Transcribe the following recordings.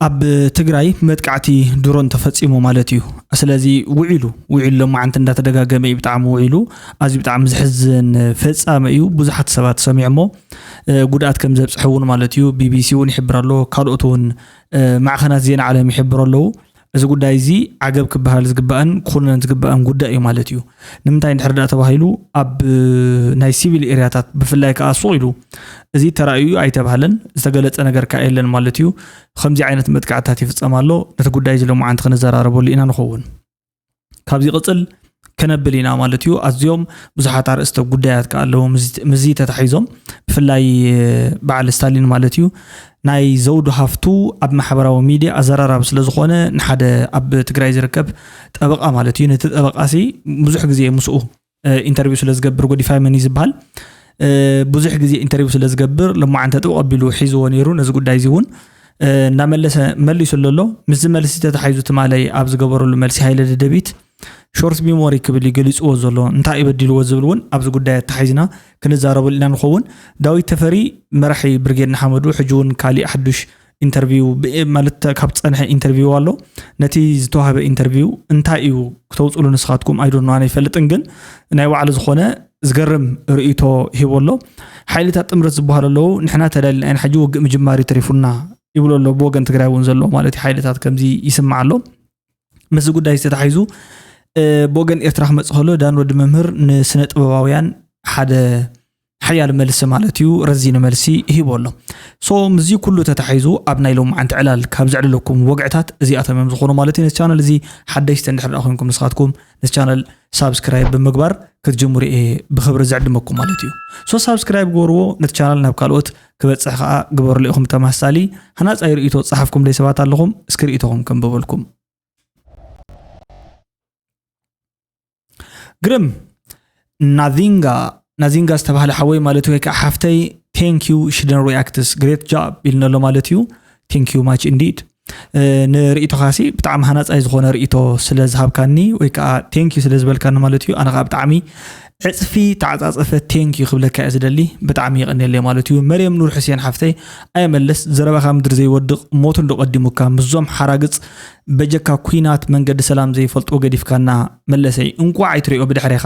ኣብ ትግራይ መጥቃዕቲ ድሮን ተፈጺሙ ማለት እዩ። ስለዚ ውዒሉ ውዒሉ፣ ሎማዓንቲ እንዳተደጋገመ እዩ፣ ብጣዕሚ ውዒሉ። ኣዝዩ ብጣዕሚ ዘሕዝን ፍጻመ እዩ። ብዙሓት ሰባት ሰሚዖሞ፣ እ፣ ጉድኣት ከም ዘብጽሐ እውን ማለት እዩ። ቢቢሲ እውን ይሕብር ኣሎ፣ ካልኦት እውን፣ እ፣ ማዕኸናት ዜና ዓለም ይሕብሩ ኣለዉ። እዚ ጉዳይ እዚ ዓገብ ክበሃል ዝግባእን ክኹነን ዝግባእን ጉዳይ እዩ ማለት እዩ። ንምንታይ እንድሕር ደኣ ተባሂሉ፣ ኣብ ናይ ሲቪል ኤርያታት ብፍላይ ከኣ ሱቕ ኢሉ እዚ ተራእዩ ኣይተባህለን፣ ዝተገለጸ ነገር ከኣ የለን ማለት እዩ። ከምዚ ዓይነት መጥቃዕትታት ይፍጸም ኣሎ። ነቲ ጉዳይ እዚ ሎማዓንቲ ክንዘራረበሉ ኢና ንኸውን። ካብዚ ይቕጽል ከነብል ኢና ማለት እዩ። ኣዝዮም ብዙሓት ኣርእስተ ጉዳያት ከኣ ኣለዉ። ምስዚ፣ ምስዚ ተታሒዞም ብፍላይ በዓል ስታሊን ማለት እዩ፣ ናይ ዘውዱ ሃፍቱ ኣብ ማሕበራዊ ሚድያ ኣዘራራቢ ስለ ዝኾነ፣ ንሓደ ኣብ ትግራይ ዝርከብ ጠበቓ ማለት እዩ፣ ነቲ ጠበቓሲ ብዙሕ ግዜ ምስኡ፣ እ፣ ኢንተርቪው ስለ ዝገብር፣ ጎዲፋይ መን እዩ ዝበሃል፣ እ፣ ብዙሕ ግዜ ኢንተርቪው ስለ ዝገብር፣ ሎማዓንቲ ጥብቕ ኣቢሉ ሒዝዎ ነይሩ። ነዚ ጉዳይ እዚ እውን፣ እ፣ እናመለሰ መሊሱ ኣሎ። ምስዚ መልሲ ተታሒዙ ትማለይ ኣብ ዝገበረሉ መልሲ፣ ሃይለ ደደቢት ሾርት ሚሞሪ ክብል እዩ ገሊፅዎ ዘሎ። እንታይ እዩ በዲልዎ ዝብል እውን ኣብዚ ጉዳይ ኣተሓሒዝና ክንዛረበሉ ኢና ንኸውን። ዳዊት ተፈሪ፣ መራሒ ብርጌድ ንሓመዱ፣ ሕጂ እውን ካሊእ ሓዱሽ ኢንተርቪው ብ-፣ ማለት ካብ ዝፀንሐ ኢንተርቪው ኣሎ። ነቲ ዝተዋህበ ኢንተርቪው እንታይ እዩ ክተውፅሉ ንስኻትኩም፣ ኣይዶኖ፣ ኣነ ኣይፈልጥን፣ ግን ናይ ባዕሉ ዝኾነ ዝገርም ርእይቶ ሂቡ ኣሎ። ሓይልታት ጥምረት ዝበሃሉ ኣለዉ፣ ንሕና ተዳሊና ኢና፣ ሕጂ ውግእ ምጅማር እዩ ተሪፉና ይብሉ ኣለዉ። ብወገን ትግራይ እውን ዘሎ ማለት እዩ፣ ሓይልታት ከምዚ ይስማዕ ኣሎ። ምስዚ ጉዳይ ዝተታሒዙ፣ እ፣ ብወገን ኤርትራ ክመጽእ ከሎ፣ ዳን ወዲ መምህር ንስነ ጥበባውያን ሓደ ሓያል መልሲ ማለት እዩ፣ ረዚነ መልሲ ሂቡ ኣሎ። ሶ፣ ምስዚ ኩሉ ተታሒዙ፣ ኣብ ናይ ሎማዓንቲ ዕላል ካብ ዘዕልለኩም ወግዕታት እዚኣቶም እዮም ዝኾኑ ማለት እዩ። ነዚ ቻነል እዚ ሓደሽቲ እንድሕር ደኣ ኮይንኩም፣ ንስኻትኩም ነዚ ቻነል ሳብስክራይብ ብምግባር ክትጅምሩ እየ ብኽብሪ ዝዕድመኩም ማለት እዩ። ሶ፣ ሳብስክራይብ ግበርዎ፣ ነቲ ቻነል ናብ ካልኦት ክበጽሕ ከኣ ግበርሉ ኢኹም። ተመሳሳሊ ሃናጻይ ርእይቶ ጸሓፍኩምለይ ሰባት ኣለኹም፣ እስኪ ርእይቶኹም ከንብበልኩም። ግርም ናዚንጋ፣ ናዚንጋ ዝተባህለ ሓወይ ማለት እዩ፣ ወይ ከዓ ሓፍተይ፣ thank you፣ she didn't reacts፣ great job ኢልና ኣሎ ማለት እዩ። Thank you much indeed። እ፣ ንርእይቶኻሲ ብጣዕሚ ሃናጻይ ዝኾነ ርእይቶ ስለ ዝሃብካኒ ወይ ከዓ thank you ስለ ዝበልካኒ ማለት እዩ፣ ኣነ ከዓ ብጣዕሚ ዕጽፊ ተዓጻጸፈ thank you ክብለካ እየ ዝደሊ። ብጣዕሚ የቐንየለይ ማለት እዩ። መርየም ኑር ሕሴን ሓፍተይ፣ ኣየመለስ ዘረባኻ ምድሪ ዘይወድቕ፣ ሞት እንዶ ቀዲሙካ ምስዞም ሓራግጽ በጀካ ኩናት መንገዲ ሰላም ዘይፈልጡ ገዲፍካና መለሰይ። እንቋዕ ኣይትሪኦ ብድሕሬኻ።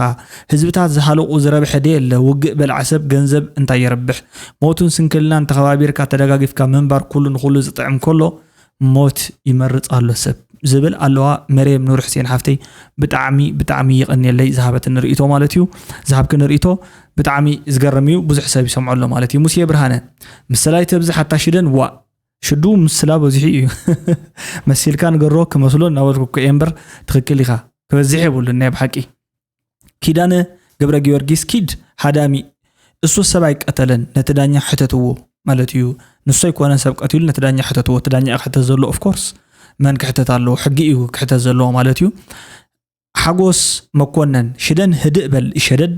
ህዝብታት ዝሃለቑ ዝረብሐ ደየለ፣ ውግእ በልዓ ሰብ ገንዘብ እንታይ የረብሕ? ሞትን ስንክልናን ተኸባቢርካ ተደጋጊፍካ ምንባር ኩሉ ንኹሉ ዝጥዕም ከሎ ሞት ይመርጽ ኣሎ ሰብ ዝብል ኣለዋ። መርየም ኑር ሕሴን ሓፍተይ፣ ብጣዕሚ ብጣዕሚ ይቐንየለይ ዝሃበትኒ ርእይቶ ማለት እዩ። ዝሃብክኒ ርእይቶ ብጣዕሚ ዝገርም እዩ። ብዙሕ ሰብ ይሰምዖ ኣሎ ማለት እዩ። ሙሴ ብርሃነ፣ ምስላ ኣይተብዝሕ ኣታ ሽደን፣ ዋእ ሽዱ ምስላ በዚሑ እዩ። መሲልካ ንገሮ ክመስሎ እናበልኩ እኮ እየ እምበር፣ ትኽክል ኢኻ። ክበዝሕ የብሉን ናይ ብሓቂ። ኪዳነ ገብረ ጊዮርጊስ፣ ኪድ ሃዳሚ፣ እሱ ሰብ ኣይቀተለን፣ ነቲ ዳኛ ሕተትዎ ማለት እዩ። ንሱ ኣይኮነን ሰብ ቀቲሉ፣ ነቲ ዳኛ ሕተትዎ። እቲ ዳኛ እዩ ክሕተት ዘለዎ። Of course፣ መን ክሕተት ኣለዎ? ሕጊ እዩ ክሕተት ዘለዎ ማለት እዩ። ሓጎስ መኮነን፣ ሽደን ህድእ በል፣ ሸደድ፣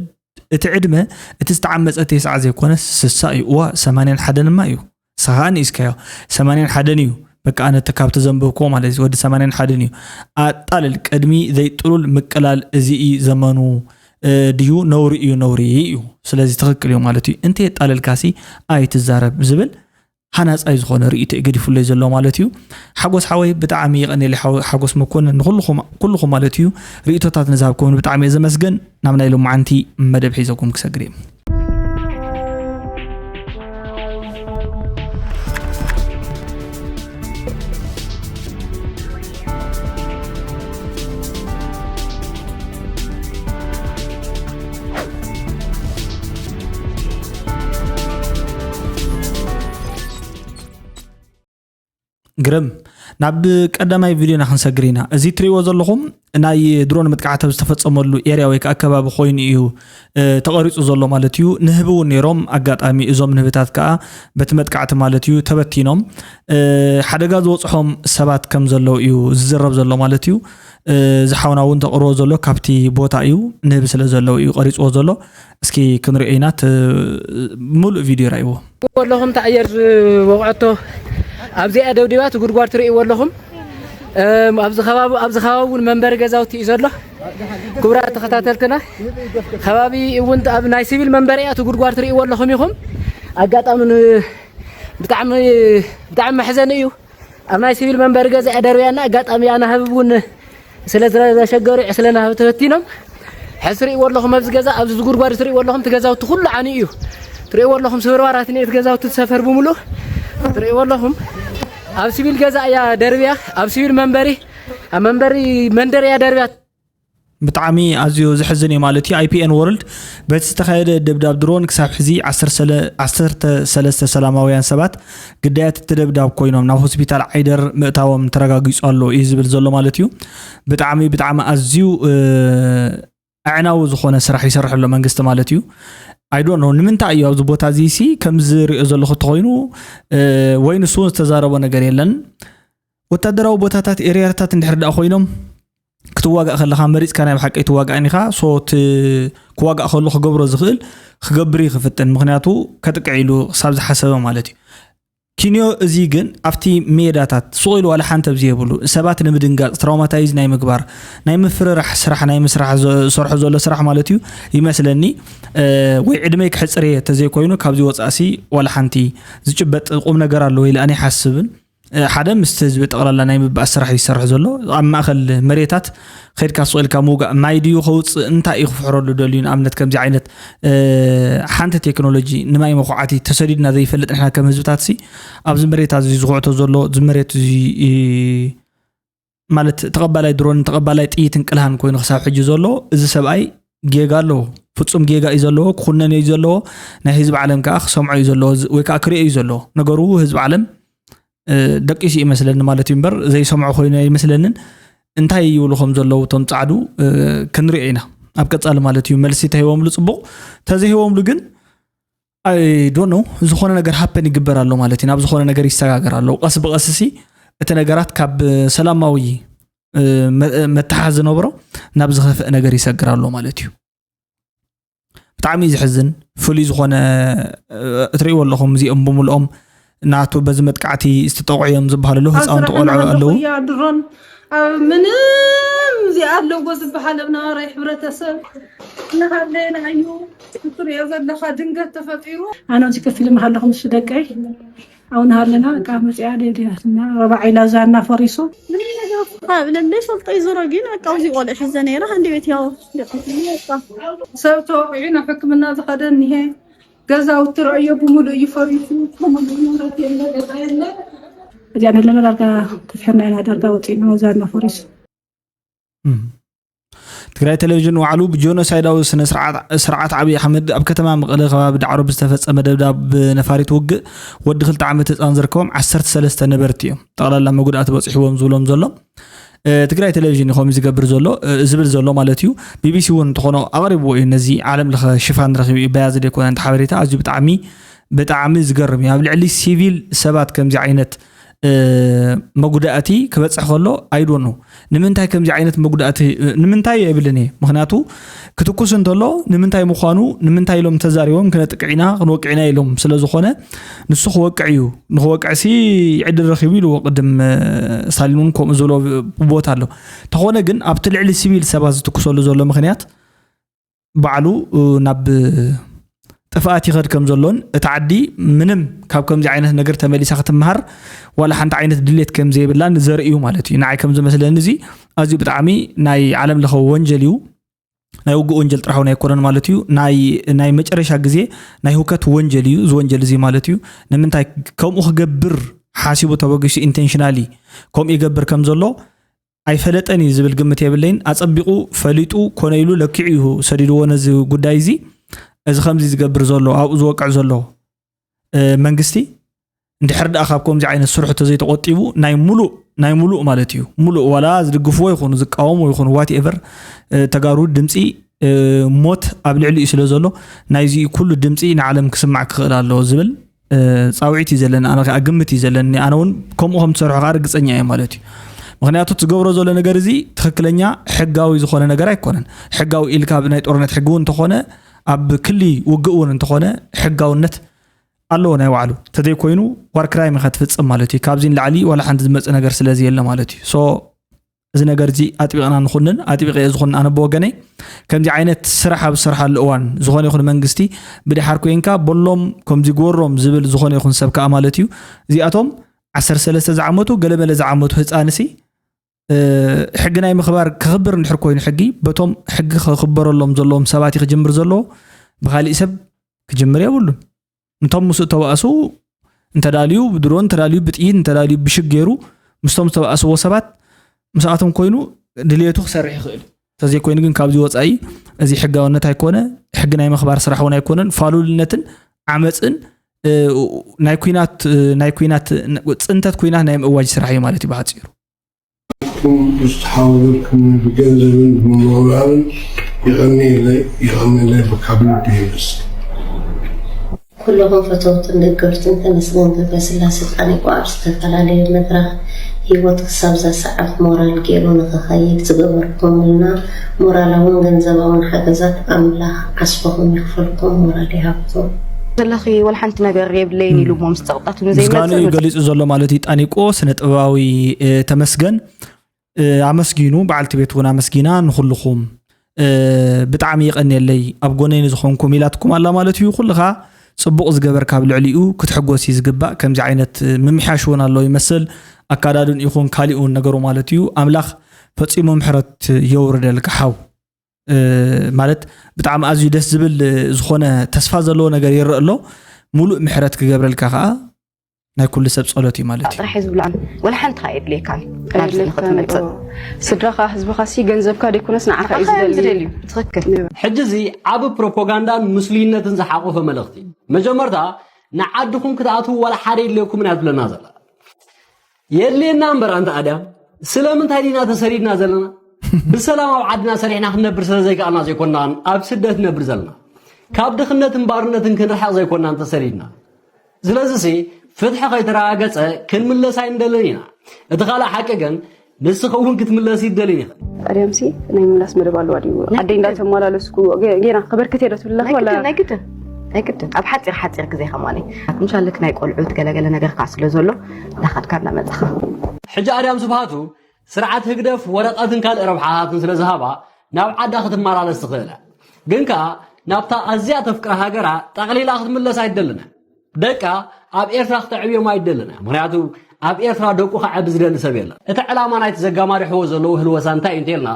እቲ ዕድመ እቲ ዝተዓመጸ ተስዓ ዘይኮነስ ስሳ እዩ። እዋ፣ ሰማንያን ሓደን ድማ እዩ። ንስኻ ንኢስካዮ። ሰማንያን ሓደን እዩ። በቃ፣ ኣነ እቲ ካብቲ ዘንበብክዎ ማለት እዩ፣ ወዲ ሰማንያን ሓደን እዩ። ኣጣልል፣ ቅድሚ ዘይጥሉል ምቅላል፣ እዚ እዩ ዘመኑ፣ እ፣ ድዩ? ነውሪ እዩ፣ ነውሪ እዩ። ስለዚ ትኽክል እዩ ማለት እዩ። እንተ የጣለልካሲ ኣይትዛረብ ዝብል ሃናጻይ ዝኾነ ርእይቶ እዩ ገዲፉለይ ዘሎ ማለት እዩ። ሓጎስ ሓወይ፣ ብጣዕሚ የቐንየለይ ሓው-፣ ሓጎስ መኮንን፣ ንኹልኹም፣ ኩልኹም ማለት እዩ፣ ርእይቶታት ንዝሃብኩምኒ ብጣዕሚ እየ ዘመስግን። ናብ ናይ ሎማዓንቲ መደብ ሒዘኩም ክሰግር እየ። ግርም። ናብ ቀዳማይ ቪድዮና ክንሰግር ኢና። እዚ ትሪእዎ ዘለኹም ናይ ድሮን መጥቃዕቲ ኣብ ዝተፈጸመሉ ኤርያ ወይ ከዓ ከባቢ ኮይኑ እዩ፣ እ፣ ተቐሪጹ ዘሎ ማለት እዩ። ንህቢ እውን ነይሮም። ኣጋጣሚ እዞም ንህብታት ከዓ በቲ መጥቃዕቲ ማለት እዩ ተበቲኖም። እ፣ ሓደጋ ዝበጽሖም ሰባት ከም ዘለዉ እዩ ዝዝረብ ዘሎ ማለት እዩ። እ፣ እዚ ሓውና እውን ተቕርቦ ዘሎ ካብቲ ቦታ እዩ። ንህቢ ስለ ዘለዉ እዩ ቀሪጽዎ ዘሎ። እስኪ ክንሪኦ ኢና። ት-፣ ምሉእ ቪድዮ ራእይዎ። ኣለኹም፣ እቲ ኣየር ዝወቕዐቶ ኣብዚኣ ደብዲባ፣ እቲ ጉድጓድ ትርእይዎ ኣለኹም። እም፣ ኣብዚ ከባቢ፣ ኣብዚ ከባቢ እውን መንበሪ ገዛውቲ እዩ ዘሎ። ክቡራት ተኸታተልትና፣ ከባቢ እውን ኣብ ናይ ሲቪል መንበሪ እያ፣ እቲ ጉድጓድ ትርእይዎ ኣለኹም ኢኹም። ኣጋጣሚ ን-፣ ብጣዕሚ፣ ብጣዕሚ መሕዘኒ እዩ። ኣብ ናይ ሲቪል መንበሪ ገዛ እያ ደርብያና። ኣጋጣሚ ኣናህብ እውን ስለ ዘሸገሩ ዕስለ ናህብ ተበቲኖም። ሕዚ ትርእይዎ ኣለኹም፣ ኣብዚ ገዛ፣ ኣብዚ ዝጉድጓድ ትርእይዎ ኣለኹም፣ እቲ ገዛውቲ ኩሉ ዓንዩ እዩ። ትርእይዎ ኣለኹም፣ ስብርባራት እኒኦ፣ እቲ ገዛውቲ፣ እቲ ሰፈር ብምሉእ ትርእይዎ ኣለኹም። ኣብ ሲቪል ገዛ እያ ደርብያ፣ ኣብ ሲቪል መንበሪ፣ ኣብ መንበሪ መንደር እያ ደርብያ። ብጣዕሚ ኣዝዩ ዘሕዝን እዩ ማለት እዩ። ኣይፒኤን ወርልድ፣ በቲ ዝተኻየደ ደብዳብ ድሮን ክሳብ ሕዚ ዓሰርተ ሰለስተ ሰላማውያን ሰባት ግዳያት እቲ ደብዳብ ኮይኖም ናብ ሆስፒታል ዓይደር ምእታዎም ተረጋጊጹ ኣሎ እዩ ዝብል ዘሎ ማለት እዩ። ብጣዕሚ ብጣዕሚ ኣዝዩ ኣዕናዊ ዝኾነ ስራሕ ይሰርሕ ኣሎ መንግስቲ ማለት እዩ። ኣይዶ ነው ንምንታይ እዩ ኣብዚ ቦታ እዚ ሲ ከምዚ ሪኦ ዘለኹ ተኾይኑ፣ ወይ ንሱ እውን ዝተዛረቦ ነገር የለን። ወታደራዊ ቦታታት ኤሪያታት እንድሕር ደኣ ኮይኖም ክትዋጋእ ከለኻ መሪፅካ ናይ ብሓቂ ኣይትዋጋእን ኢኻ። ሶ እቲ ክዋጋእ ከሎ ክገብሮ ዝኽእል ክገብር እዩ ክፍትን፣ ምክንያቱ ከጥቅዕ ኢሉ ክሳብ ዝሓሰበ ማለት እዩ። ኪንዮ እዚ ግን ኣብቲ ሜዳታት ሱቕ ኢሉ ዋላ ሓንቲ ኣብዚ የብሉ፣ ሰባት ንምድንጋፅ፣ ትራውማታይዝ ናይ ምግባር፣ ናይ ምፍርራሕ ስራሕ ናይ ምስራሕ ዝሰርሖ ዘሎ ስራሕ ማለት እዩ ይመስለኒ። ወይ ዕድመይ ክሕፅር እየ ተዘይኮይኑ ካብዚ ወፃእሲ ዋላ ሓንቲ ዝጭበጥ ቁም ነገር ኣለዎ ኢለ ኣነ ይሓስብን። ሓደ ምስቲ ህዝቢ ጠቕላላ ናይ ምብኣስ ስራሕ ይሰርሕ ዘሎ። ኣብ ማእኸል መሬታት ከድካ ስቕ ኢልካ ምውጋእ፣ ማይ ድዩ ከውፅእ፣ እንታይ እዩ ክፍሕረሉ ደልዩ? ንኣብነት ከምዚ ዓይነት ሓንቲ ቴክኖሎጂ ንማይ መኹዓቲ ተሰዲድና ዘይፈልጥ ንሕና ከም ህዝብታት ሲ ኣብዚ መሬታት እዚ ዝኹዕቶ ዘሎ እዚ መሬት እዚ ማለት ተቐባላይ ድሮን ተቐባላይ ጥይትን ቅልሃን ኮይኑ ክሳብ ሕጂ ዘሎ እዚ ሰብኣይ ጌጋ ኣለዎ። ፍጹም ጌጋ እዩ ዘለዎ፣ ክኹነን እዩ ዘለዎ። ናይ ህዝቢ ዓለም ከዓ ክሰምዖ እዩ ዘለዎ ወይ ከዓ ክርእዮ እዩ ዘለዎ። ነገሩ ህዝቢ ዓለም ደቂሱ ይመስለኒ ማለት እዩ እምበር ዘይሰምዖ ኮይኑ ኣይመስለንን። እንታይ ይብሉ ከም ዘለዉ እቶም ጻዕዱ ክንሪኦ ኢና ኣብ ቀጻሊ ማለት እዩ። መልሲ ተሂቦምሉ ጽቡቕ፣ ተዘይሂቦምሉ ግን ኣይ ዶንት ኖ ዝኾነ ነገር ሃፐን ይግበር ኣሎ ማለት እዩ። ናብ ዝኾነ ነገር ይሰጋገር ኣሎ። ቀስ ብቐስ ሲ እቲ ነገራት ካብ ሰላማዊ መተሓዝ ዝነብሮ ናብ ዝኸፍእ ነገር ይሰግር ኣሎ ማለት እዩ። ብጣዕሚ እዩ ዝሕዝን። ፍሉይ ዝኾነ እትርእይዎ ኣለኹም እዚኦም ብምልኦም ናቱ በዚ መጥቃዕቲ ዝተጠቕዑ እዮም ዝበሃሉ ኣለዉ። ህፃውንቲ ቆልዑ ኣለዉ። ድሮን ኣብ ምንም እዚኣ ኣለዎ ዝበሃል ኣብ ነባራይ ሕብረተሰብ እናሃለና እዩ ክትሪኦ ዘለኻ ድንገት ተፈጢሩ። ኣነ ኣብዚ ከፊል መሃለኹ ምስ ደቀይ ኣው ናሃለና እቃ መፅያ ደድያትና ረባዕ ኢላ ዛና ፈሪሱ። ምንም ነገር ብለለ ፈልጦ ይዞሮ ግን በቃ ኣብዚ ቆልዕ ሒዘ ነይረ ሃንዲ ቤት ያው ደቂትኒ በቃ ሰብ ተወቂዑ ናብ ሕክምና ዝኸደ እኒሄ። ገዛውቲ ረእዮ ብምሉእ እዩ ፈሪሱ። ከምኡ ንብረት የለ ገዛ የለ። እዚኣ ዘለና ዳርጋ ተፍሕርና ኢና ዳርጋ ወፂእና ወዛና ፈሪሱ። ትግራይ ቴሌቪዥን ዋዕሉ ብጆኖሳይዳዊ ስነ ስርዓት ኣብይ ኣሕመድ ኣብ ከተማ መቐለ ከባቢ ዳዕሮ ብዝተፈፀመ ደብዳብ ብነፋሪት ውግእ ወዲ ክልተ ዓመት ህፃን ዝርከቦም ዓሰርተ ሰለስተ ነበርቲ እዮም። ጠቕላላ መጉዳእቲ በፂሕዎም ዝብሎም ዘሎ ትግራይ ቴሌቪዥን እዩ ከምኡ ዝገብር ዘሎ ዝብል ዘሎ ማለት እዩ። ቢቢሲ እውን እንተኾኖ ኣቕሪብዎ እዩ ነዚ ዓለም ለኸ ሽፋን ረኺቡ እዩ። በያዚ ደይኮነ እንተ ሓበሬታ ኣዝዩ ብጣዕሚ ብጣዕሚ ዝገርም እዩ። ኣብ ልዕሊ ሲቪል ሰባት ከምዚ ዓይነት መጉዳእቲ ክበፅሕ ከሎ ኣይዶኖ ንምንታይ ከምዚ ዓይነት መጉዳእቲ ንምንታይ የብልን እየ። ምክንያቱ ክትኩስ እንተሎ ንምንታይ ምዃኑ ንምንታይ ኢሎም ተዛሪቦም ክነጥቅዕ ኢና ክንወቅዕ ኢና ኢሎም ስለ ዝኾነ ንሱ ክወቅዕ እዩ። ንክወቅዕ ሲ ዕድል ረኺቡ ኢልዎ ቅድም ስታሊን እውን ከምኡ ዝብሎ ቦታ ኣሎ። ተኾነ ግን ኣብቲ ልዕሊ ሲቪል ሰባት ዝትኩሰሉ ዘሎ ምክንያት ባዕሉ ናብ ጥፍኣት ይኸድ ከም ዘሎን እቲ ዓዲ ምንም ካብ ከምዚ ዓይነት ነገር ተመሊሳ ክትምሃር ዋላ ሓንቲ ዓይነት ድሌት ከም ዘይብላን ዘርኢ እዩ ማለት እዩ። ንዓይ ከም ዝመስለኒ እዚ ኣዝዩ ብጣዕሚ ናይ ዓለም ለኸ ወንጀል እዩ። ናይ ውግእ ወንጀል ጥራሕ እውን ኣይኮነን ማለት እዩ። ናይ ናይ መጨረሻ ግዜ ናይ ህውከት ወንጀል እዩ እዚ ወንጀል እዚ ማለት እዩ። ንምንታይ ከምኡ ክገብር ሓሲቡ ተበጊሱ ኢንቴንሽናሊ ከምኡ ይገብር ከም ዘሎ ኣይፈለጠን እዩ ዝብል ግምት የብለይን። ኣጸቢቑ ፈሊጡ ኮነ ኢሉ ለኪዑ እዩ ሰዲድዎ ነዚ ጉዳይ እዚ። እዚ ከምዚ ዝገብር ዘሎ ኣብኡ ዝወቅዕ ዘሎ መንግስቲ እንድሕር ደኣ ካብ ከምዚ ዓይነት ስርሑ ተዘይተቆጢቡ ናይ ሙሉእ ናይ ሙሉእ ማለት እዩ ሙሉእ ዋላ ዝድግፍዎ ይኹኑ ዝቃወሙ ይኹኑ ዋት ኤቨር ተጋሩ ድምፂ ሞት ኣብ ልዕሊኡ ስለ ዘሎ ናይዚ ኩሉ ድምፂ ንዓለም ክስማዕ ክኽእል ኣለዎ ዝብል ፃውዒት እዩ ዘለኒ። ኣነ ከዓ ግምት እዩ ዘለኒ። ኣነ እውን ከምኡ ከም ትሰርሑ ከዓ ርግፀኛ እየ ማለት እዩ። ምክንያቱ ትገብሮ ዘሎ ነገር እዚ ትክክለኛ ሕጋዊ ዝኾነ ነገር ኣይኮነን። ሕጋዊ ኢልካ ኣብ ናይ ጦርነት ሕጊ እውን እንተኾነ ኣብ ክሊ ውግእ እውን እንተኾነ ሕጋውነት ኣለዎ ናይ ባዕሉ። ተዘይኮይኑ ዋር ክራይም ኢኻ ትፍፅም ማለት እዩ። ካብዚ ንላዕሊ ዋላ ሓንቲ ዝመፅእ ነገር ስለዚ የለ ማለት እዩ። ሶ እዚ ነገር እዚ ኣጥቢቕና ንኹንን ኣጥቢቐ እየ ዝኹንን ኣነ ብወገነይ ከምዚ ዓይነት ስራሕ ኣብ ዝሰርሓሉ እዋን ዝኾነ ይኹን መንግስቲ ብድሓር ኮይንካ በሎም ከምዚ ግበሮም ዝብል ዝኾነ ይኹን ሰብ ከዓ ማለት እዩ እዚኣቶም ዓሰርተ ሰለስተ ዝዓመቱ ገለመለ ዝዓመቱ ህፃንሲ ሕጊ ናይ ምኽባር ክኽብር እንድሕር ኮይኑ ሕጊ በቶም ሕጊ ክኽበረሎም ዘለዎም ሰባት እዩ ክጅምር ዘለዎ። ብካሊእ ሰብ ክጅምር የብሉን። እንቶም ምስኡ ተባእሱ እንተዳልዩ ብድሮን እንተዳልዩ ብጥይት እንተዳልዩ ብሽግ ገይሩ ምስቶም ዝተባእስዎ ሰባት ምስኣቶም ኮይኑ ድልየቱ ክሰርሕ ይኽእል እዩ። እንተዘይኮይኑ ግን ካብዚ ወፃኢ እዚ ሕጋውነት ኣይኮነ፣ ሕጊ ናይ ምኽባር ስራሕ እውን ኣይኮነን። ፋሉልነትን ዓመፅን ናይ ኩናት ናይ ኩናት ፅንተት ኩናት ናይ ምእዋጅ ስራሕ እዩ ማለት እዩ ብሓፂሩ። ብዝተሓወለኩም ብገንዘብን ብምቕራብን ይቐንየለይ ይቐንየለይ ብካብ ልቢ ይብስ። ኩልኹም ፈተውትን ደገፍትን ተመስገን ገብረስላሴ ጣኒቆ ኣብ ዝተፈላለዩ መድረኽ ህይወት ክሳብ እዛ ሰዓት ሞራል ገይሩ ንኽኸይድ ዝገበርኩምልና ሞራላውን ገንዘባውን ሓገዛት ኣምላኽ ዓስብኹም ይኽፈልኩም፣ ሞራል ይሃብኩም። ዘለኺ ወላ ሓንቲ ነገር የብለይን ኢሉ እሞ ምስ ጸቕጣቱ ምስጋንኡ እዩ ንዘይመጽእ ገሊጹ ዘሎ ማለት እዩ። ጣኒቆ ስነ ጥበባዊ ተመስገን ኣመስጊኑ፣ በዓልቲ ቤት እውን ኣመስጊና፣ ንኹልኹም ብጣዕሚ የቐንየለይ ኣብ ጎነይ ንዝኾንኩም ኢላትኩም ኣላ ማለት እዩ። ኩልኻ ጽቡቕ ዝገበርካ ኣብ ልዕሊኡ ክትሕጎስ እዩ ዝግባእ። ከምዚ ዓይነት ምምሕያሽ እውን ኣሎ ይመስል፣ ኣካዳድን ይኹን ካሊእ እውን ነገሩ ማለት እዩ። ኣምላኽ ፈጺሙ ምሕረት የውርደልካ ሓው። ማለት ብጣዕሚ ኣዝዩ ደስ ዝብል ዝኾነ ተስፋ ዘለዎ ነገር ይረእ ኣሎ። ሙሉእ ምሕረት ክገብረልካ ከዓ ናይ ኩሉ ሰብ ጸሎት እዩ ማለት እዩ። ጥራሕ ዝብላን ወላ ሓንቲ ከኣ የድልየካን ናብዚ ንኽትመጽእ። ስድራኻ ህዝብኻሲ ገንዘብካ ደይኮነስ ንዓኻ እዩ ዝደሊ። ትኽክል። ሕጂ እዚ ዓቢ ፕሮፓጋንዳን ምስሉይነትን ዝሓቆፈ መልእኽቲ እዩ። መጀመርታ ንዓድኹም ክትኣትዉ ዋላ ሓደ የድልየኩምን እያ ትብለና ዘላ። የድልየና እምበር ኣንታ ኣድያም ስለምንታይ ዲና ተሰዲድና ዘለና? ብሰላም ኣብ ዓድና ሰሪሕና ክንነብር ስለ ዘይከኣልና ዘይኮናን ኣብ ስደት ንነብር ዘለና። ካብ ድኽነትን ባርነትን ክንርሕቕ ዘይኮናን ተሰዲድና። ስለዚሲ ፍትሒ ከይተረጋገጸ ክንምለስ ኣይንደልን ኢና። እቲ ካልእ ሓቂ ግን ንስኺ እውን ክትምለሲ ይደልን ኢኺ። ኣድያምሲ ናይ ምምላስ መደብ ኣለዋ ድዩ? ዓደይ እንዳተመላለስኩ ጌና ከበርክት እየ ዶ ትብል ኣለኺ? ናይ ዋላ ግድን ናይ ግድን ናይ ግድን ኣብ ሓፂር ሓፂር ግዜ ከማኒ ምሻልክ ናይ ቆልዑት ገለገለ ነገር ከዓ ስለ ዘሎ እንዳኸድካ እንዳመፃኻ ሕጂ ኣድያም ስብሃቱ ስርዓት ህግደፍ ወረቐትን ካልእ ረብሓታትን ስለ ዝሃባ ናብ ዓዳ ክትመላለስ ትኽእል እያ። ግን ከኣ ናብታ ኣዝያ ተፍቅራ ሃገራ ጠቕሊላ ክትምለስ ኣይትደልን እያ። ደቃ ኣብ ኤርትራ ክተዕብዮም ኣይደልን እያ። ምኽንያቱ ኣብ ኤርትራ ደቁ ከዕቢ ዝደሊ ሰብ የለን። እቲ ዕላማ ናይቲ ዘጋማሪሕዎ ዘለዉ ህልወሳ እንታይ እዩ እንተልና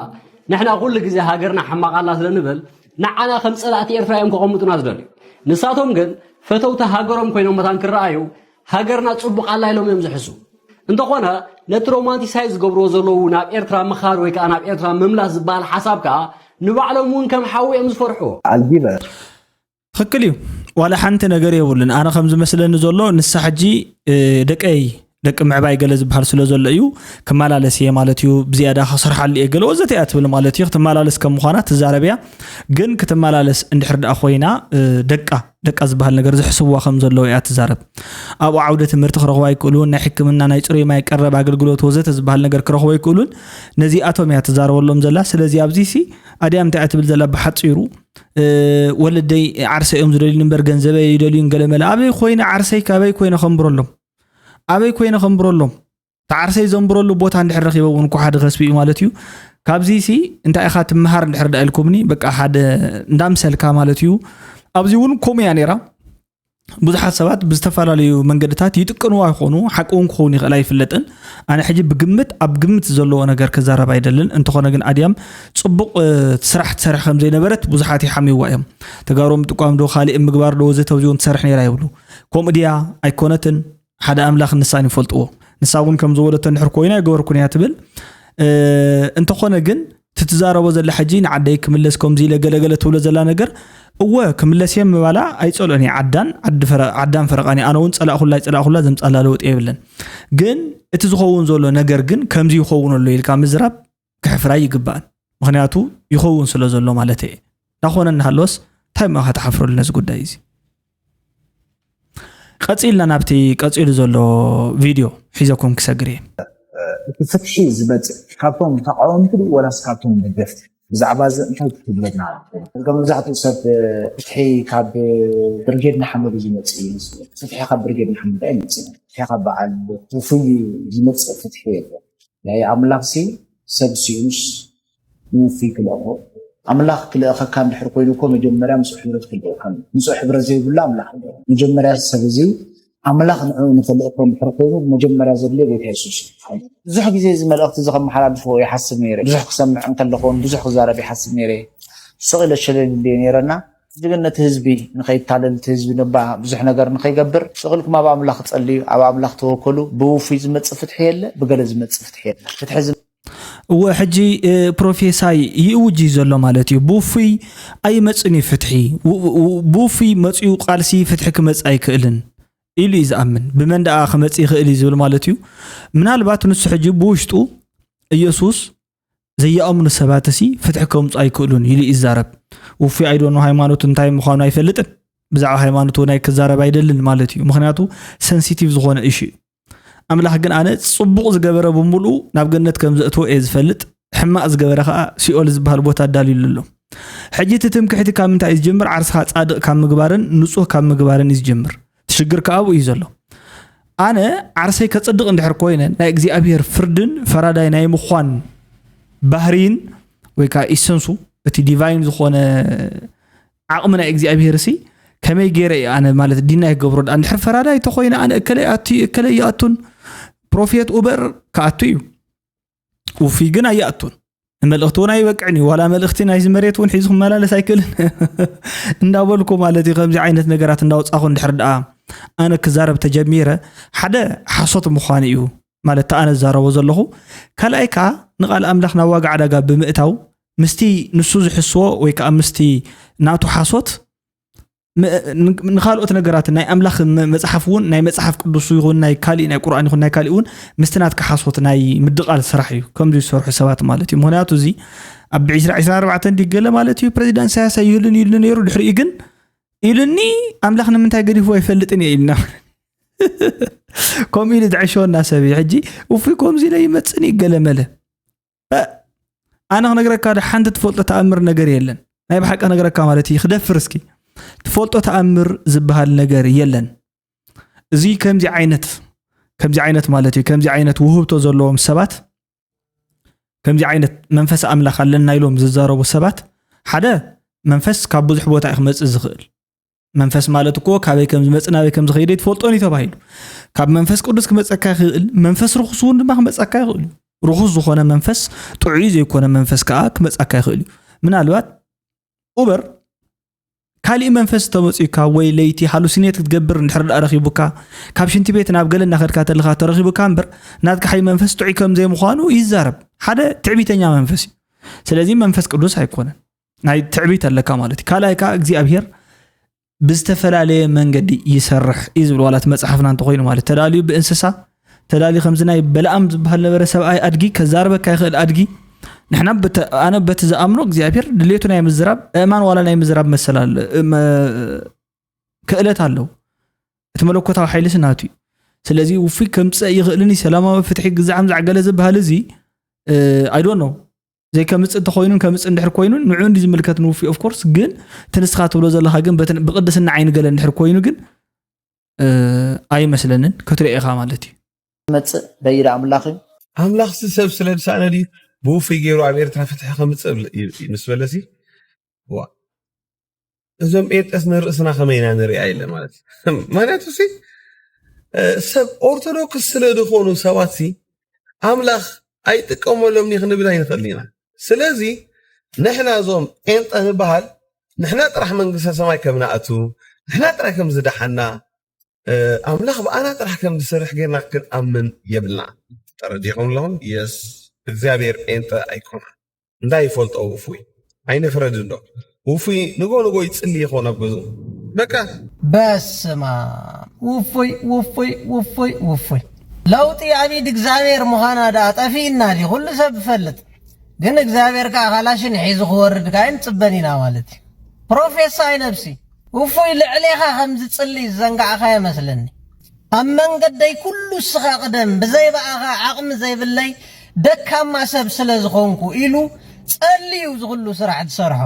ንሕና ኩሉ ግዜ ሃገርና ሕማቕ ኣላ ስለ ንብል ንዓና ከም ጸላእቲ ኤርትራ እዮም ከቐምጡና ዝደልዩ። ንሳቶም ግን ፈተውቲ ሃገሮም ኮይኖም መታን ክረኣዩ ሃገርና ጽቡቕ ኣላ ኢሎም እዮም ዝሕስቡ። እንተኾነ ነቲ ሮማንቲሳይዝ ዝገብርዎ ዘለዉ ናብ ኤርትራ ምኻድ ወይ ከኣ ናብ ኤርትራ ምምላስ ዝበሃል ሓሳብ ከኣ ንባዕሎም እውን ከም ሓዊ እዮም ዝፈርሕዎ። ኣልጊበር ትኽክል እዩ። ዋላ ሓንቲ ነገር የብሉን። ኣነ ከም ዝመስለኒ ዘሎ ንሳ ሕጂ ደቀይ ደቂ ምዕባይ ገለ ዝበሃል ስለ ዘሎ እዩ ክመላለስ እየ ማለት እዩ ብዝያዳ ክሰርሓሉ እየ ገለ ወዘተ እያ ትብል ማለት እዩ ክትመላለስ ከም ምዃና ትዛረብ እያ ግን ክትመላለስ እንድሕር ደኣ ኮይና ደቃ ደቃ ዝበሃል ነገር ዝሕስብዋ ከም ዘለዉ እያ ትዛረብ ኣብኡ ዓውደ ትምህርቲ ክረኽቡ ኣይክእሉን ናይ ሕክምና ናይ ፅሩይ ማይ ቀረብ ኣገልግሎት ወዘተ ዝበሃል ነገር ክረኽቡ ኣይክእሉን ነዚኣቶም እያ ትዛረበሎም ዘላ ስለዚ ኣብዚ ሲ ኣድያም እንታይ እያ ትብል ዘላ ብሓፂሩ ወለደይ ዓርሰ እዮም ዝደልዩኒ እምበር ገንዘበይ ኣይደልዩን ገለመለ ኣበይ ኮይነ ዓርሰይ ካበይ ኮይነ ከንብረሎም ኣበይ ኮይነ ከንብረሎም እቲ ዓርሰይ ዘንብረሉ ቦታ እንድሕር ረኺበ እውን እኮ ሓደ ከስቢ እዩ ማለት እዩ ካብዚ ሲ እንታይ ኢኻ ትምሃር እንድሕር ዳ ኢልኩምኒ በቃ ሓደ እንዳምሰልካ ማለት እዩ ኣብዚ እውን ከምኡ እያ ነይራ ብዙሓት ሰባት ብዝተፈላለዩ መንገድታት ይጥቀንዋ ይኾኑ ሓቂ እውን ክኸውን ይኽእል ኣይፍለጥን ኣነ ሕጂ ብግምት ኣብ ግምት ዘለዎ ነገር ክዛረብ ኣይደልን እንተኾነ ግን ኣድያም ፅቡቕ ስራሕ ትሰርሕ ከም ዘይነበረት ብዙሓት ይሓምይዋ እዮም ተጋሩ ምጥቋም ዶ ካሊእ ምግባር ዶ ወዘተ ኣብዚ እውን ትሰርሕ ነይራ ይብሉ ከምኡ ድያ ኣይኮነትን ሓደ ኣምላኽ ንሳን ይፈልጥዎ ንሳ እውን ከም ዝወለቶ እንድሕር ኮይና ይገበርኩን እያ ትብል እንተኾነ ግን ትትዛረቦ ዘላ ሕጂ ንዓደይ ክምለስ ከምዚ ኢለ ገለገለ ትብሎ ዘላ ነገር እወ ክምለስ እየ ምባላ ኣይፀልኦን እየ ዓዳን ዓዳን ፈረቃን እየ ኣነ እውን ፀላእኩላ ኣይፀላእኩላ ዘምፃላ ለውጢ የብለን ግን እቲ ዝኸውን ዘሎ ነገር ግን ከምዚ ይኸውን ኣሎ ኢልካ ምዝራብ ክሕፍራ ይግባኣን ምክንያቱ ይኸውን ስለ ዘሎ ማለት እየ እንዳኾነ እናሃለወስ እንታይ እሞ ኢኻ ትሓፍረሉ ነዚ ጉዳይ እዚ ቀፂልና ናብቲ ቀፂሉ ዘሎ ቪድዮ ሒዘኩም ክሰግር እየ እቲ ፍትሒ ዝመፅእ ካብቶም ተቃወምቲ ድዩ ወላስ ካብቶም ደገፍቲ ብዛዕባ እዚ እንታይ ክትብለና መብዛሕትኡ ሰብ ፍትሒ ካብ ብርጌድ ንሓመዱ ዝመፅእ እዩ ፍትሒ ካብ ብርጌድ ንሓመዱ ኣይመፅእ ፍትሒ ካብ በዓል ክፉይ ዝመፅእ ፍትሒ የለ ናይ ኣምላኽሲ ሰብ ስዩምስ ንውፉይ ክልእኾ ኣምላኽ ክልእኸካ እንድሕር ኮይኑ እኮ መጀመርያ ምስኡ ሕብረት ክልእካ ምስኡ ሕብረት ዘይብሉ ኣምላኽ መጀመርያ ሰብ እዚ ኣምላኽ ንዕኡ ንፈልጥ እንድሕር ኮይኑ መጀመርያ ዘድልዮ ጌታ የሱስ እዩ። ብዙሕ ግዜ እዚ መልእኽቲ እዚ ከመሓላልፎ ይሓስብ ነይረ። ብዙሕ ክሰምዕ እንከለኹ እውን ብዙሕ ክዛረብ ይሓስብ ነይረ። ስቕ ኢለ ሸለል ይብልዮ ነይረና። እዚ ግን ነቲ ህዝቢ ንኸይታለል፣ እቲ ህዝቢ ነባ ብዙሕ ነገር ንኸይገብር፣ ስቕ ኢልኩም ኣብ ኣምላኽ ጸልዩ፣ ኣብ ኣምላኽ ተወከሉ። ብውፉይ ዝመጽእ ፍትሒ የለ፣ ብገለ ዝመጽእ ፍትሒ የለ። ፍትሒ ዝመ- እወ፣ ሕጂ፣ እ፣ ፕሮፌሳይ ይእውጅ እዩ ዘሎ ማለት እዩ። ብውፉይ ኣይመጽን እዩ ፍትሒ። ው-፣ ው-፣ ብውፉይ መጽኡ ቃልሲ ፍትሒ ክመጽእ ኣይክእልን ኢሉ እዩ ዝኣምን። ብመን ደኣ ክመጽእ ይኽእል እዩ ዝብል ማለት እዩ። ምናልባት ንሱ ሕጂ ብውሽጡ ኢየሱስ ዘይኣምኑ ሰባት እሲ ፍትሒ ከምጹ ኣይክእሉን ኢሉ ይዛረብ። ውፉይ ኣይዶኖ ሃይማኖቱ እንታይ ምዃኑ ኣይፈልጥን። ብዛዕባ ሃይማኖቱ እውን ኣይክዛረብ ኣይደልን ማለት እዩ። ምኽንያቱ ሰንሲቲቭ ዝኾነ ኢሹ እዩ። ኣምላኽ ግን ኣነ ጽቡቕ ዝገበረ ብምሉኡ ናብ ገነት ከም ዘእትዎ እየ ዝፈልጥ፣ ሕማቕ ዝገበረ ከኣ ሲኦል ዝበሃል ቦታ ኣዳልዩሉ ኣሎ። ሕጂ እቲ ትምክሕቲ ካብ ምንታይ እዩ ዝጅምር? ዓርስኻ ጻድቕ ካብ ምግባርን ንጹህ ካብ ምግባርን እዩ ዝጅምር። እቲ ሽግር ከኣ ኣብኡ እዩ ዘሎ። ኣነ ዓርሰይ ከጽድቕ እንድሕር ኮይነ ናይ እግዚኣብሔር ፍርድን ፈራዳይ ናይ ምዃን ባህርይን ወይ ከኣ ኢሰንሱ እቲ ዲቫይን ዝኾነ ዓቕሚ ናይ እግዚኣብሔር ሲ ከመይ ገይረ እየ ኣነ ማለት ዲናይ ክገብሮ ደኣ? እንድሕር ፈራዳይ ተኾይነ ኣነ እከለ ኣቱ እከለ ይኣቱን ፕሮፌት ኡበር ክኣቱ እዩ። ውፉይ ግን ኣይኣቱን። ንመልእኽቲ እውን ኣይበቅዕን እዩ። ዋላ መልእኽቲ ናይዚ መሬት እውን ሒዙ ክመላለስ ኣይክእልን እንዳበልኩ ማለት እዩ። ከምዚ ዓይነት ነገራት እንዳውጻኹ እንድሕር ደኣ ኣነ ክዛረብ ተጀሚረ ሓደ ሓሶት ምዃኑ እዩ ማለት እቲ ኣነ ዝዛረቦ ዘለኹ። ካልኣይ ከኣ ንቓል ኣምላኽ ናብ ዋጋ ዕዳጋ ብምእታው ምስቲ ንሱ ዝሕስዎ ወይ ከኣ ምስቲ ናቱ ሓሶት ም-፣ ን-፣ ንኻልኦት ነገራት ናይ ኣምላኽ መ-፣ መጽሓፍ እውን ናይ መጽሓፍ ቅዱስ ይኹን ናይ ካሊእ ናይ ቁርኣን ይኹን ናይ ካሊእ እውን ምስቲ ናትካ ሓሶት ናይ ምድቓል ስራሕ እዩ ከምዚ ዝሰርሑ ሰባት ማለት እዩ። ምኽንያቱ እዚ ኣብ ዕስራ ዕስራን ኣርባዕተን ድዩ ገለ ማለት እዩ ፕሬዚዳንት ኢሳያስ ኣይህሉን ኢሉ ነይሩ ድሕሪኡ ግን ኢሉኒ ኣምላኽ ንምንታይ ገዲፍዎ ኣይፈልጥን እየ ኢልና ከምኡ ኢሉ ዝዕሸወና ሰብ እዩ። ሕጂ ውፉይ ከምዚ ኢለ ይመጽእን እዩ ገለ መለ እ፣ ኣነ ክነግረካ ዶ ሓንቲ ትፈልጦ ተኣምር ነገር የለን። ናይ ብሓቂ ክነግረካ ማለት እዩ ክደፍር እስኪ ትፈልጦ ተኣምር ዝበሃል ነገር የለን። እዚ ከምዚ ዓይነት ከምዚ ዓይነት ማለት እዩ ከምዚ ዓይነት ውህብቶ ዘለዎም ሰባት ከምዚ ዓይነት መንፈስ ኣምላኽ ኣለና ኢሎም ዝዛረቡ ሰባት ሓደ መንፈስ ካብ ብዙሕ ቦታ እዩ ክመጽእ ዝኽእል። መንፈስ ማለት እኮ ካበይ ከም ዝመጽእ ናበይ ከም ዝኸይደ ኣይትፈልጦን እዩ ተባሂሉ። ካብ መንፈስ ቅዱስ ክመጸካ ይኽእል፣ መንፈስ ርኹስ እውን ድማ ክመጸካ ይኽእል እዩ። ርኹስ ዝኾነ መንፈስ ጥዑይ ዘይኮነ መንፈስ ከኣ ክመጸካ ይኽእል እዩ። ምናልባት ኡበር ካሊእ መንፈስ ተመጺኡካ ወይ ለይቲ ሃሉሲኔት ክትገብር እንድሕር ደኣ ረኺቡካ ካብ ሽንቲ ቤት ናብ ገለ እናኸድካ ተለኻ ተረኺቡካ እምበር ናትካ ሓይ መንፈስ ጥዑይ ከም ዘይምዃኑ ይዛረብ። ሓደ ትዕቢተኛ መንፈስ እዩ። ስለዚ መንፈስ ቅዱስ ኣይኮነን። ናይ ትዕቢት ኣለካ ማለት እዩ። ካልኣይ ከዓ እግዚኣብሔር ብዝተፈላለየ መንገዲ ይሰርሕ እዩ ዝብል ዋላ እቲ መፅሓፍና እንተኮይኑ ማለት ተዳልዩ ብእንስሳ ተዳልዩ ከምዚ ናይ በለኣም ዝበሃል ነበረ ሰብኣይ ኣድጊ ከዛርበካ ይኽእል ኣድጊ ንሕና በተ- ኣነ በቲ ዝኣምኖ እግዚኣብሔር ድሌቱ ናይ ምዝራብ እማን ዋላ ናይ ምዝራብ መሰል ኣለ እመ- ክእለት ኣለዎ እቲ መለኮታዊ ሓይሊ ስናቱ እዩ ስለዚ ውፉይ ከምፅእ ይኽእልን እዩ ሰላማዊ ፍትሒ ግዛዕም ዛዕገለ ዝበሃል እዚ ኣይዶኖ ዘይከምፅእ እንተኮይኑን ከምፅእ እንድሕር ኮይኑን ንዑ እንዲ ዝምልከት ንውፉይ ኦፍኮርስ ግን እቲ ንስኻ ትብሎ ዘለካ ግን በቲ- ብቅድስና ዓይኒ ገለ እንድሕር ኮይኑ ግን እ፣ ኣይመስለንን ክትሪኦ ኢኻ ማለት እዩ መፅእ በይድ ኣምላኽ እዩ ኣምላኽሲ ሰብ ስለ ዝሰኣነ ድዩ ብውፉይ ገይሩ ኣብ ኤርትራ ፍትሒ ከምፅእ ብል- ዩ- ምስ በለሲ ዋ እዞም ጴንጤስ ንርእስና ከመይ ኢና ንሪኣ ኢለ ማለት እዩ። ምክንያቱ ሲ እ፣ ሰብ ኦርቶዶክስ ስለ ዝኾኑ ሰባት ሲ ኣምላኽ ኣይጥቀመሎም ኒ ክንብል ኣይንኽእል ኢና። ስለዚ ንሕና እዞም ጴንጠ ንበሃል ንሕና ጥራሕ መንግስተ ሰማይ ከም ንኣቱ ንሕና ጥራሕ ከም ዝደሓና እ፣ ኣምላኽ ብኣና ጥራሕ ከም ዝሰርሕ ጌርና ክንኣምን የብልና። ተረዲኹም ኣለኹም? የስ እግዚኣብሔር ጴንጠ ኣይኮና እንታይ ይፈልጦ ውፉይ ኣይንፍረድ እንዶ ውፉይ ንጎ ንጎ ይጽሊ ይኾን ኣብ ገዝኡ በቃ በስማ ውፉይ ውፉይ ውፉይ ውፉይ ለውጢ ኣብ ኢድ እግዚኣብሔር ምዃና ደኣ ጠፊእና ድዩ ኩሉ ሰብ ይፈልጥ ግን እግዚኣብሔር ከዓ ካላሽን ሒዙ ክወርድ ከዓ ኣይንጽበን ኢና ማለት እዩ ፕሮፌሳይ ነብሲ ውፉይ ልዕሌኻ ከም ዝጽሊ ዝዘንጋዕኻ ይመስለኒ ኣብ መንገደይ ኩሉ እስኻ ቅደም ብዘይ ብኣኻ ዓቕሚ ዘይብለይ ደካማ ሰብ ስለ ዝኾንኩ ኢሉ ጸልዩ ዝኹሉ ስራሕ ዝሰርሖ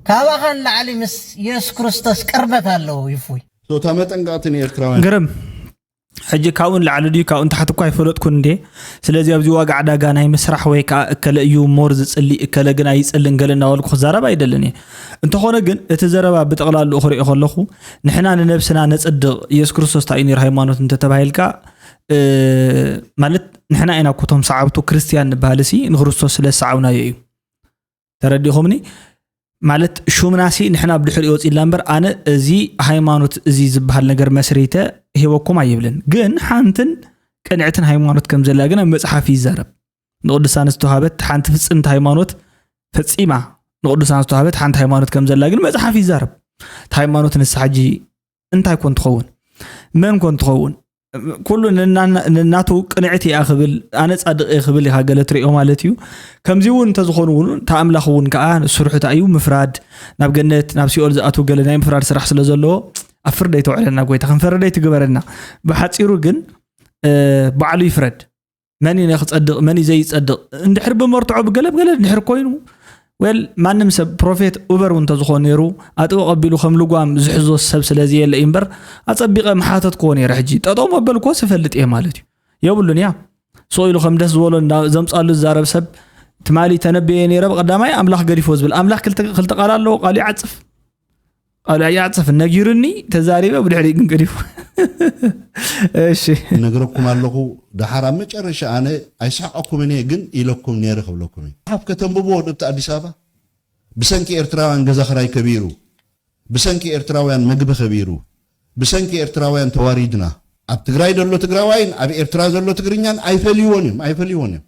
ካባኻ ንላዕሊ ምስ የሱስ ክርስቶስ ቅርበት ኣለዎ ይፉይ እታ መጠንቀቕቲ ንኤርትራውያን ግርም ሕጂ ካብኡን ላዕሊ ድዩ ካብኡን ታሕቲ እኳ ኣይፈለጥኩን እንዴ። ስለዚ ኣብዚ ዋጋ ዕዳጋ ናይ ምስራሕ ወይ ከዓ እከለ እዩ ሞር ዝፅሊ እከለ ግን ኣይፅልን ገለ እናበልኩ ክዛረብ ኣይደልን እየ። እንተኾነ ግን እቲ ዘረባ ብጠቕላልኡ ክሪኦ ከለኹ ንሕና ንነብስና ነፅድቕ፣ ኢየሱስ ክርስቶስ እንታይ እዩ ነይሩ ሃይማኖት እንተተባሂልካ ማለት ንሕና ኢና እኮ እቶም ሰዓብቱ ክርስትያን ንበሃል ሲ ንክርስቶስ ስለ ዝሰዓብናዮ እዩ። ተረዲኹምኒ? ማለት ሹምናሲ ንሕና ብድሕሪኡ ወፂእላ እምበር ኣነ እዚ ሃይማኖት እዚ ዝበሃል ነገር መስሪተ ሂበኩም ኣይብልን። ግን ሓንትን ቅንዕትን ሃይማኖት ከም ዘላ ግን ኣብ መፅሓፍ ይዛረብ። ንቅዱሳን ዝተዋሃበት ሓንቲ ፍፅምቲ ሃይማኖት ፈፂማ ንቅዱሳን ዝተዋሃበት ሓንቲ ሃይማኖት ከም ዘላ ግን መፅሓፍ ይዛረብ። እቲ ሃይማኖት ንሳ ሕጂ እንታይ ኮን ትኸውን? መን ኮን ትኸውን? ኩሉ ንናቱ ቅንዕቲ እያ ክብል ኣነ ፃድቅ እየ ክብል ኢካ ገለ ትሪኦ ማለት እዩ። ከምዚ እውን እንተዝኾኑ እውን እታ ኣምላኽ እውን ከዓ ስርሑ እንታይ እዩ ምፍራድ፣ ናብ ገነት ናብ ሲኦል ዝኣትው ገለ ናይ ምፍራድ ስራሕ ስለ ዘለዎ ኣብ ፍርደይ ተውዕለና ጎይታ ከም ፈረደይ ትግበረና። ብሓፂሩ ግን ባዕሉ ይፍረድ። መን እዩ ክፀድቕ መን እዩ ዘይፀድቕ እንድሕር ብመርትዖ ብገለ ብገለ እንድሕር ኮይኑ ወል ማንም ሰብ ፕሮፌት ኡበር እውን እንተዝኾን ነይሩ ኣጥብቕ ኣቢሉ ከም ልጓም ዝሕዞ ሰብ ስለዚ የለ እዩ እምበር ኣፀቢቐ ምሓተትክዎ ነይረ። ሕጂ ጠጠው መበልክዎ ስፈልጥ እየ ማለት እዩ። የብሉን እያ ስቕ ኢሉ ከም ደስ ዝበሎ እንዳ ዘምፃሉ ዝዛረብ ሰብ ትማሊ ተነብየ ነይረ ብቀዳማይ ኣምላኽ ገዲፎ ዝብል ኣምላኽ ክልተ ክልተ ቃል ኣለዎ። ቃሉ ይዓፅፍ ቃሉ ኣይዓፅፍ ነጊሩኒ ተዛሪበ ብድሕሪ ግን ገዲፉ። እሺ ነግረኩም ኣለኹ። ደሓር ኣብ መጨረሻ ኣነ ኣይስሕቀኩምን እየ ግን ኢለኩም ነይረ ክብለኩም እየ። መጽሓፍ ከተንብብዎ ንብቲ ኣዲስ ኣበባ ብሰንኪ ኤርትራውያን ገዛ ክራይ ከቢሩ፣ ብሰንኪ ኤርትራውያን ምግቢ ከቢሩ፣ ብሰንኪ ኤርትራውያን ተዋሪድና። ኣብ ትግራይ ዘሎ ትግራዋይን ኣብ ኤርትራ ዘሎ ትግርኛን ኣይፈልይዎን እዮም ኣይፈልይዎን እዮም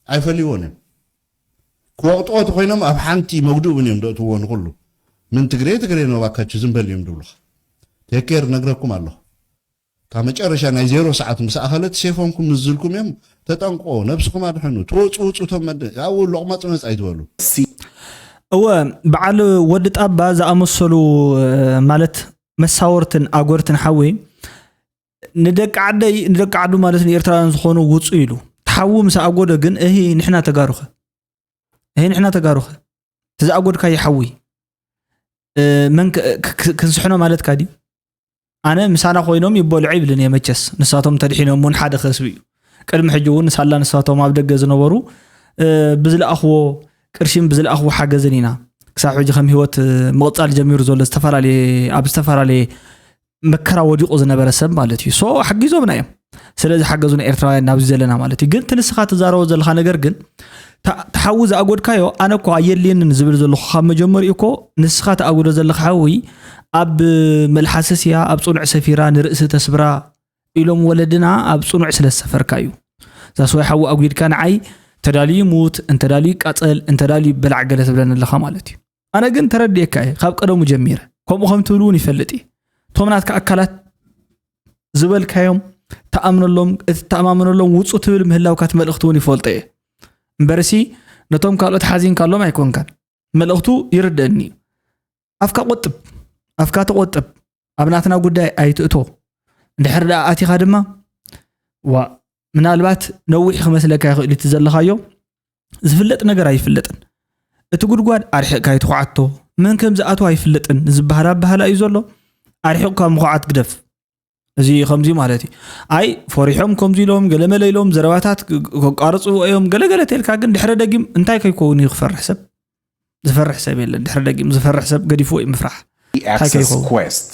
ኣይፈልይዎን እዮም። ክወቕጥዎ ተኮይኖም ኣብ ሓንቲ መጉድኡ እውን እዮም ደእትዎ ንኩሉ። ምን ትግሬ ትግሬ ነው ባካችሁ ዝም በል እዮም ድብሉኻ። ቴኬር ነግረኩም ኣለኹ። ካብ መጨረሻ ናይ ዜሮ ሰዓት ምስ ኣኸለት ሴፎምኩም ምስ ዝልኩም እዮም። ተጠንቆ ነብስኹም ኣድሕኑ። ትወፁ ውፁ ቶም መድ ኣብኡ ሎቕማፅ መፅ ኣይትበሉ። እወ በዓል ወዲ ጣባ ዝኣመሰሉ ማለት መሳወርትን ኣጎርትን ሓወይ ንደቂ ዓደይ ንደቂ ዓዱ ማለት ንኤርትራውያን ዝኾኑ ውፁ ኢሉ ተሓዉ ምስ ኣጎደ ግን እሂ ንሕና ተጋሩኸ እሂ ንሕና ተጋሩኸ እቲ ዝኣጎድካ ይሓዊ መን ክንስሕኖ ማለትካ ድዩ? ኣነ ምሳና ኮይኖም ይበልዑ ይብልን እየ መቸስ ንሳቶም ተድሒኖም እውን ሓደ ከስቢ እዩ። ቅድሚ ሕጂ እውን ሳላ ንሳቶም ኣብ ደገ ዝነበሩ ብዝለኣኽዎ ቅርሽን ብዝለኣኽዎ ሓገዝን ኢና ክሳብ ሕጂ ከም ህይወት ምቕፃል ጀሚሩ ዘሎ ዝተፈላለየ ኣብ ዝተፈላለየ መከራ ወዲቑ ዝነበረ ሰብ ማለት እዩ። ሶ ሓጊዞምና እዮም። ስለዚ ሓገዙና ኤርትራውያን ናብዚ ዘለና ማለት እዩ። ግን እቲ ንስኻ ትዛረቦ ዘለኻ ነገር ግን ተሓዊ ዝኣጎድካዮ ኣነ እኮ ኣየድልየንን ዝብል ዘለኹ ካብ መጀመሪኡ እኮ ንስኻ ትኣጉዶ ዘለኻ ሓዊ ኣብ መልሓስስ እያ ኣብ ፅኑዕ ሰፊራ ንርእሲ ተስብራ ኢሎም ወለድና ኣብ ፅኑዕ ስለ ዝሰፈርካ እዩ። ዛስዋይ ሓዊ ኣጉድካ ንዓይ እንተዳልዩ ይሙት እንተዳልዩ ይቃፀል እንተዳልዩ ይበላዕ ገለ ትብለኒ ኣለኻ ማለት እዩ። ኣነ ግን ተረዲኤካ እየ ካብ ቀደሙ ጀሚረ ከምኡ ከም ትብል እውን ይፈልጥ እየ። እቶም ናትካ ኣካላት ዝበልካዮም ተኣምነሎም እቲ ተኣማመነሎም ውፁ ትብል ምህላውካ እቲ መልእኽቲ እውን ይፈልጦ እየ። እምበርሲ ነቶም ካልኦት ሓዚንካሎም ኣይኮንካን። መልእኽቱ ይርደአኒ እዩ። ኣፍካ ቆጥብ ኣፍካ ተቆጥብ ኣብ ናትና ጉዳይ ኣይትእቶ። እንድሕር ደኣ ኣቲኻ ድማ ዋ ምናልባት ነዊሕ ክመስለካ ይኽእል እቲ ዘለኻዮ ዝፍለጥ ነገር ኣይፍለጥን። እቲ ጉድጓድ ኣርሒቕካ ኣይትኹዓቶ መን ከም ዝኣትዎ ኣይፍለጥን ዝበሃል ኣበሃህላ እዩ ዘሎ። ኣርሒቕካ ምኹዓት ግደፍ። እዚ ከምዚ ማለት እዩ። ኣይ ፈሪሖም ከምዚ ኢሎም ገለመለ ኢሎም ዘረባታት ከቋርፅዎ እዮም ገለገለ ተልካ ግን ድሕረ ደጊም እንታይ ከይከውን እዩ ክፈርሕ ሰብ ዝፈርሕ ሰብ የለን። ድሕሪ ደጊም ዝፈርሕ ሰብ ገዲፍዎ እዩ ምፍራሕ። እንታይ Access ከይኸውን? Quest.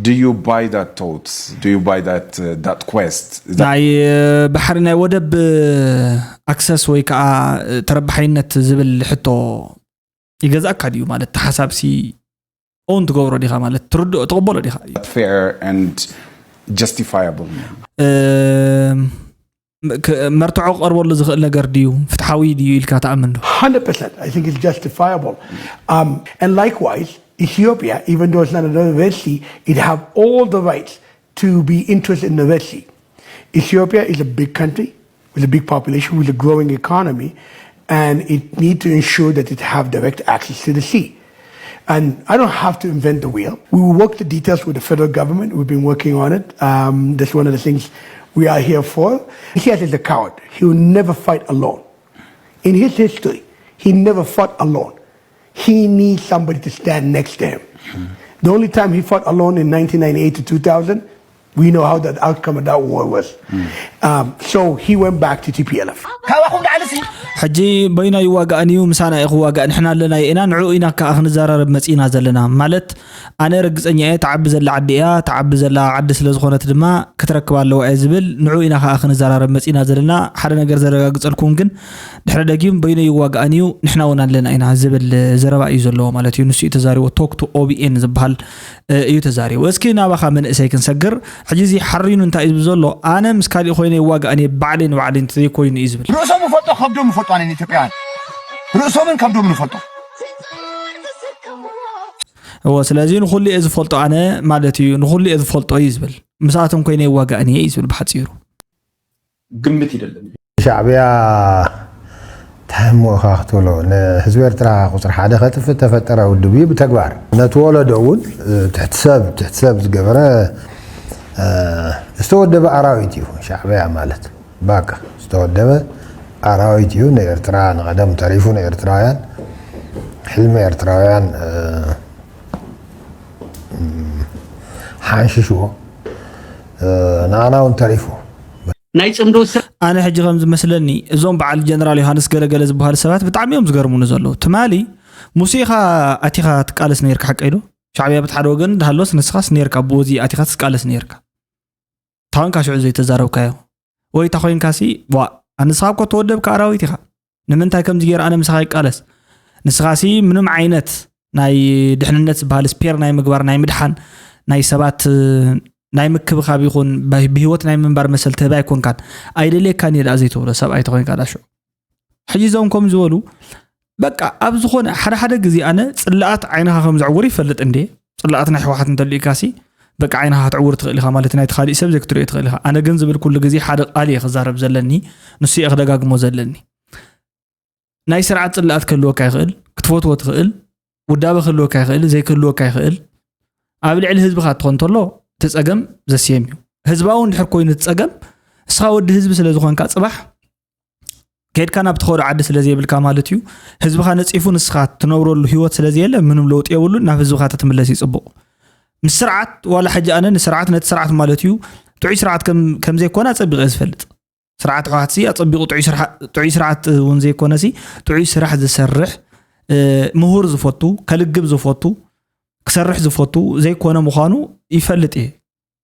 Do you buy that thought? Do you buy that uh, that quest? Is that ናይ እ፣ ባሕሪ ናይ ወደብ ኣክሰስ ወይ ከዓ እ፣ ተረባሓይነት ዝብል ሕቶ ይገዛእካ ድዩ ማለት ተሓሳብሲ ኦን ትገብሮ ዲኻ ማለት ትርድኦ ትቕበሎ ዲኻ? fair and justifiable? እ፣ ክ- መርትዖ ክቐርበሉ ዝኽእል ነገር ድዩ ፍትሓዊ ድዩ ኢልካ ትኣምን ዶ? Hundred percent. I think it's justifiable. Um, and likewise, Ethiopia, even though it's not another Red Sea, it have all the rights to be interested in the Red Sea. Ethiopia is a big country with a big population, with a growing economy, and it need to ensure that it have direct access to the sea. And I don't have to invent the wheel. We will work the details with the federal government. We've been working on it. Um, that's one of the things we are here for. He is a coward. He will never fight alone. In his history, he never fought alone. He needs somebody to stand next to him. The only time he fought alone in nineteen ninety-eight to two thousand, We know how that outcome of that war was. Um, so he went back to T P L F. ካባኹም ላዕሊ ሲ ሕጂ በይኖ ይዋጋእን እዩ፣ ምሳና እዩ ክዋጋእ፣ ንሕና ኣለና ኢና፣ ንዕኡ ኢና ከዓ ክንዘራረብ መፂና ዘለና። ማለት ኣነ ርግፀኛ እየ፣ ትዓቢ ዘላ ዓዲ እያ፣ ትዓቢ ዘላ ዓዲ ስለ ዝኾነት ድማ ክትረክብ ኣለዋ እየ ዝብል፣ ንዕኡ ኢና ከዓ ክንዘራረብ መፂና ዘለና። ሓደ ነገር ዘረጋግፀልኩም ግን ድሕሪ ደጊም በይኖ ይዋጋእን እዩ፣ ንሕና እውን ኣለና ኢና ዝብል ዘረባ እዩ ዘለዎ ማለት እዩ። ንሱ እዩ ተዛሪቦ፣ ቶክ ቱ ኦቢኤን ዝበሃል እዩ ተዛሪቡ። እስኪ ናባኻ መንእሰይ ክንሰግር። ሕጂ እዚ ሓርዩን እንታይ እዩ ዝብል ዘሎ? ኣነ ምስ ካሊእ ኮይነ ይዋጋእን እየ፣ ባዕለይ ንባዕለይ እንተዘይኮይኑ እዩ ዝብል። ርእሶም ይፈልጦ ከብዶም ይፈልጦ ኣነ ኢትዮጵያውያን ርእሶምን ከብዶምን ይፈልጦ እዎ ስለዚ ንኹሉ እየ ዝፈልጦ ኣነ ማለት እዩ፣ ንኹሉ እየ ዝፈልጦ እዩ ዝብል። ምስኣቶም ኮይነ ይዋጋእን እየ እዩ ዝብል ብሓፂሩ። ግምት ይደለም። ሻዕብያ ታሞ ኢኻ ክትብሎ ንህዝቢ ኤርትራ ቁፅሪ ሓደ ከጥፍእ ተፈጠረ ውድብ እዩ ብተግባር ነቲ ወለዶ እውን ትሕቲ ሰብ ትሕቲ ሰብ ዝገበረ ዝተወደበ ኣራዊት እዩ ሻዕብያ ማለት ባቃ ዝተወደበ ኣራዊት እዩ ንኤርትራ ንቐደም ተሪፉ ንኤርትራውያን ሕልሚ ኤርትራውያን ሓንሽሽዎ ንኣና እውን ተሪፉ ናይ ፅምዶ ስራ ኣነ ሕጂ ከም ዝመስለኒ እዞም በዓል ጀነራል ዮሃንስ ገለገለ ዝበሃሉ ሰባት ብጣዕሚ እዮም ዝገርሙኒ ዘለዉ። ትማሊ ሙሴኻ ኣቲኻ ትቃለስ ነርካ ሓቀይ ዶ? ሻዕብያ ብቲ ሓደ ወገን ድሃሎስ ንስኻስ ነርካ ብወዚ ኣቲኻ ትቃለስ ነርካ። ታኾንካ ሽዑ ዘይተዛረብካዮ ወይ ታኾይንካሲ ዋ ኣንስኻ እኮ ተወደብካ ኣራዊት ኢኻ። ንምንታይ ከምዚ ገይረ ኣነ ምሳኻ ይቃለስ? ንስኻሲ ምንም ዓይነት ናይ ድሕንነት ዝበሃል ስፔር ናይ ምግባር ናይ ምድሓን ናይ ሰባት ናይ ምክብኻብ ይኹን ብህይወት ናይ ምንባር መሰል ትህብ ኣይኮንካን። ኣይደልየካን እየ ደኣ ዘይትብሎ ሰብኣይ ተኾይንካ ዳሽዑ ሕጂ እዞም ከም ዝበሉ በቃ ኣብ ዝኾነ ሓደ ሓደ ግዜ ኣነ ፅላኣት ዓይንኻ ከም ዘዕውር ይፈልጥ እንዴ። ፅላኣት ናይ ሕወሓት እንተልኢካሲ በቃ ዓይንኻ ክትዕውር ትኽእል ኢኻ ማለት ናይቲ ካሊእ ሰብ ዘይክትሪኦ ትኽእል ኢኻ። ኣነ ግን ዝብል ኩሉ ግዜ ሓደ ቃል እየ ክዛረብ ዘለኒ፣ ንሱ እየ ክደጋግሞ ዘለኒ። ናይ ስርዓት ፅላኣት ክህልወካ ይኽእል፣ ክትፈትዎ ትኽእል፣ ውዳበ ክህልወካ ይኽእል፣ ዘይክህልወካ ይኽእል። ኣብ ልዕሊ ህዝብኻ ትኾን እንተሎ እቲ ፀገም ዘስየም እዩ። ህዝባዊ እንድሕር ኮይኑ እቲ ፀገም እስኻ ወዲ ህዝቢ ስለ ዝኾንካ ፅባሕ ከድካ ናብ ትኸዶ ዓዲ ስለ ዘይብልካ ማለት እዩ። ህዝብኻ ነፂፉ ንስኻ ትነብረሉ ህይወት ስለ ዘየለ ምንም ለውጢ የብሉን። ናብ ህዝብኻ ተትምለስ እዩ ፅቡቕ። ምስ ስርዓት ዋላ ሕጂ ኣነ ንስርዓት ነቲ ስርዓት ማለት እዩ ጥዑይ ስርዓት ከም ዘይኮነ ኣፀቢቐ ዝፈልጥ ስርዓት ሕወሓት ሲ ኣፀቢቑ ጥዑይ ስርዓት እውን ዘይኮነ ሲ ጥዑይ ስራሕ ዝሰርሕ ምሁር ዝፈቱ ከልግብ ዝፈቱ ክሰርሕ ዝፈቱ ዘይኮነ ምዃኑ ይፈልጥ እየ።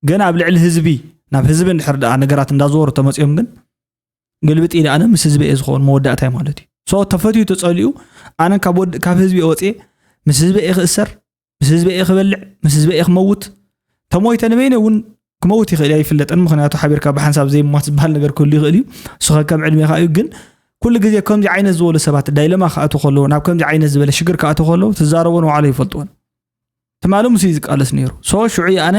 ግን ኣብ ልዕሊ ህዝቢ ናብ ህዝቢ እንድሕር ደኣ ነገራት እንዳዘወሩ ተመፅኦም ግን ግልብጥ ኢለ ኣነ ምስ ህዝቢ እየ ዝኸውን መወዳእታይ ማለት እዩ። ሶ ተፈትዩ ተፀሊኡ ኣነ ካብ ህዝቢ እየ ወፅየ ምስ ህዝቢ እየ ክእሰር ምስ ህዝቢ እየ ክበልዕ ምስ ህዝቢ እየ ክመውት ተሞይተ ንበይነ እውን ክመውት ይኽእል እየ ኣይፍለጥን። ምክንያቱ ሓቢርካ ብሓንሳብ ዘይሞት ዝበሃል ነገር ክህሉ ይኽእል እዩ። እሱ ከም ዕድሜኻ እዩ። ግን ኩሉ ግዜ ከምዚ ዓይነት ዝበሉ ሰባት ዳይለማ ክኣትዉ ከለዉ ናብ ከምዚ ዓይነት ዝበለ ሽግር ክኣትዉ ከለዉ ትዛረቦ ንባዕሉ ይፈልጥዎን ትማሊ ምስ እዩ ዝቃለስ ነይሩ። ሶ ሽዑ ኣነ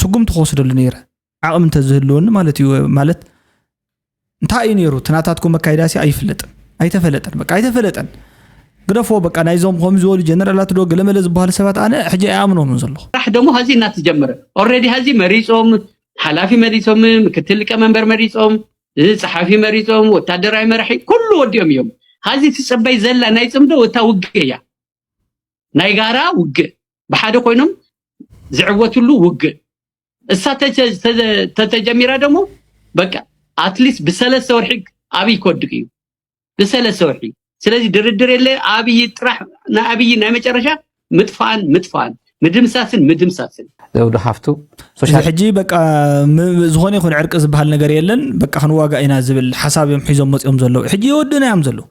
ስጉምቲ ክወስደሉ ነይረ ዓቕሚ እንተዝህልወኒ ማለት እዩ። ማለት እንታይ እዩ ነይሩ እቲ ናታትኩም መካይዳሲ ኣይፍለጥን ኣይተፈለጠን በቃ ኣይተፈለጠን። ግደፎ በቃ ናይዞም ከም ዝበሉ ጀነራላት ዶ ገለመለ ዝበሃሉ ሰባት ኣነ ሕጂ ኣይኣምኖምን ዘለኹ። ስራሕ ደግሞ ሀዚ እናተጀመረ ኦልሬዲ ሀዚ መሪፆም ሓላፊ መሪፆም ምክትል ሊቀመንበር መሪፆም ጸሓፊ መሪፆም ወታደራዊ መራሒ ኩሉ ወዲኦም እዮም። ሀዚ ትፅበይ ዘላ ናይ ፅምዶ እታ ውግእ እያ። ናይ ጋራ ውግእ ብሓደ ኮይኖም ዝዕወትሉ ውግእ እሳ ተተጀሚራ ደሞ በቃ ኣትሊስት ብሰለስተ ወርሒ ኣብይ ክወድቅ እዩ ብሰለስተ ወርሒ። ስለዚ ድርድር የለ ኣብይ ጥራሕ ንኣብይ ናይ መጨረሻ ምጥፋእን ምጥፋእን ምድምሳስን ምድምሳስን። ዘውዱ ሃፍቱ እዚ ሕጂ በቃ ዝኾነ ይኹን ዕርቂ ዝበሃል ነገር የለን በቃ ክንዋጋ ኢና ዝብል ሓሳብ እዮም ሒዞም መፅኦም ዘለዉ። ሕጂ የወድና እዮም ዘለዉ።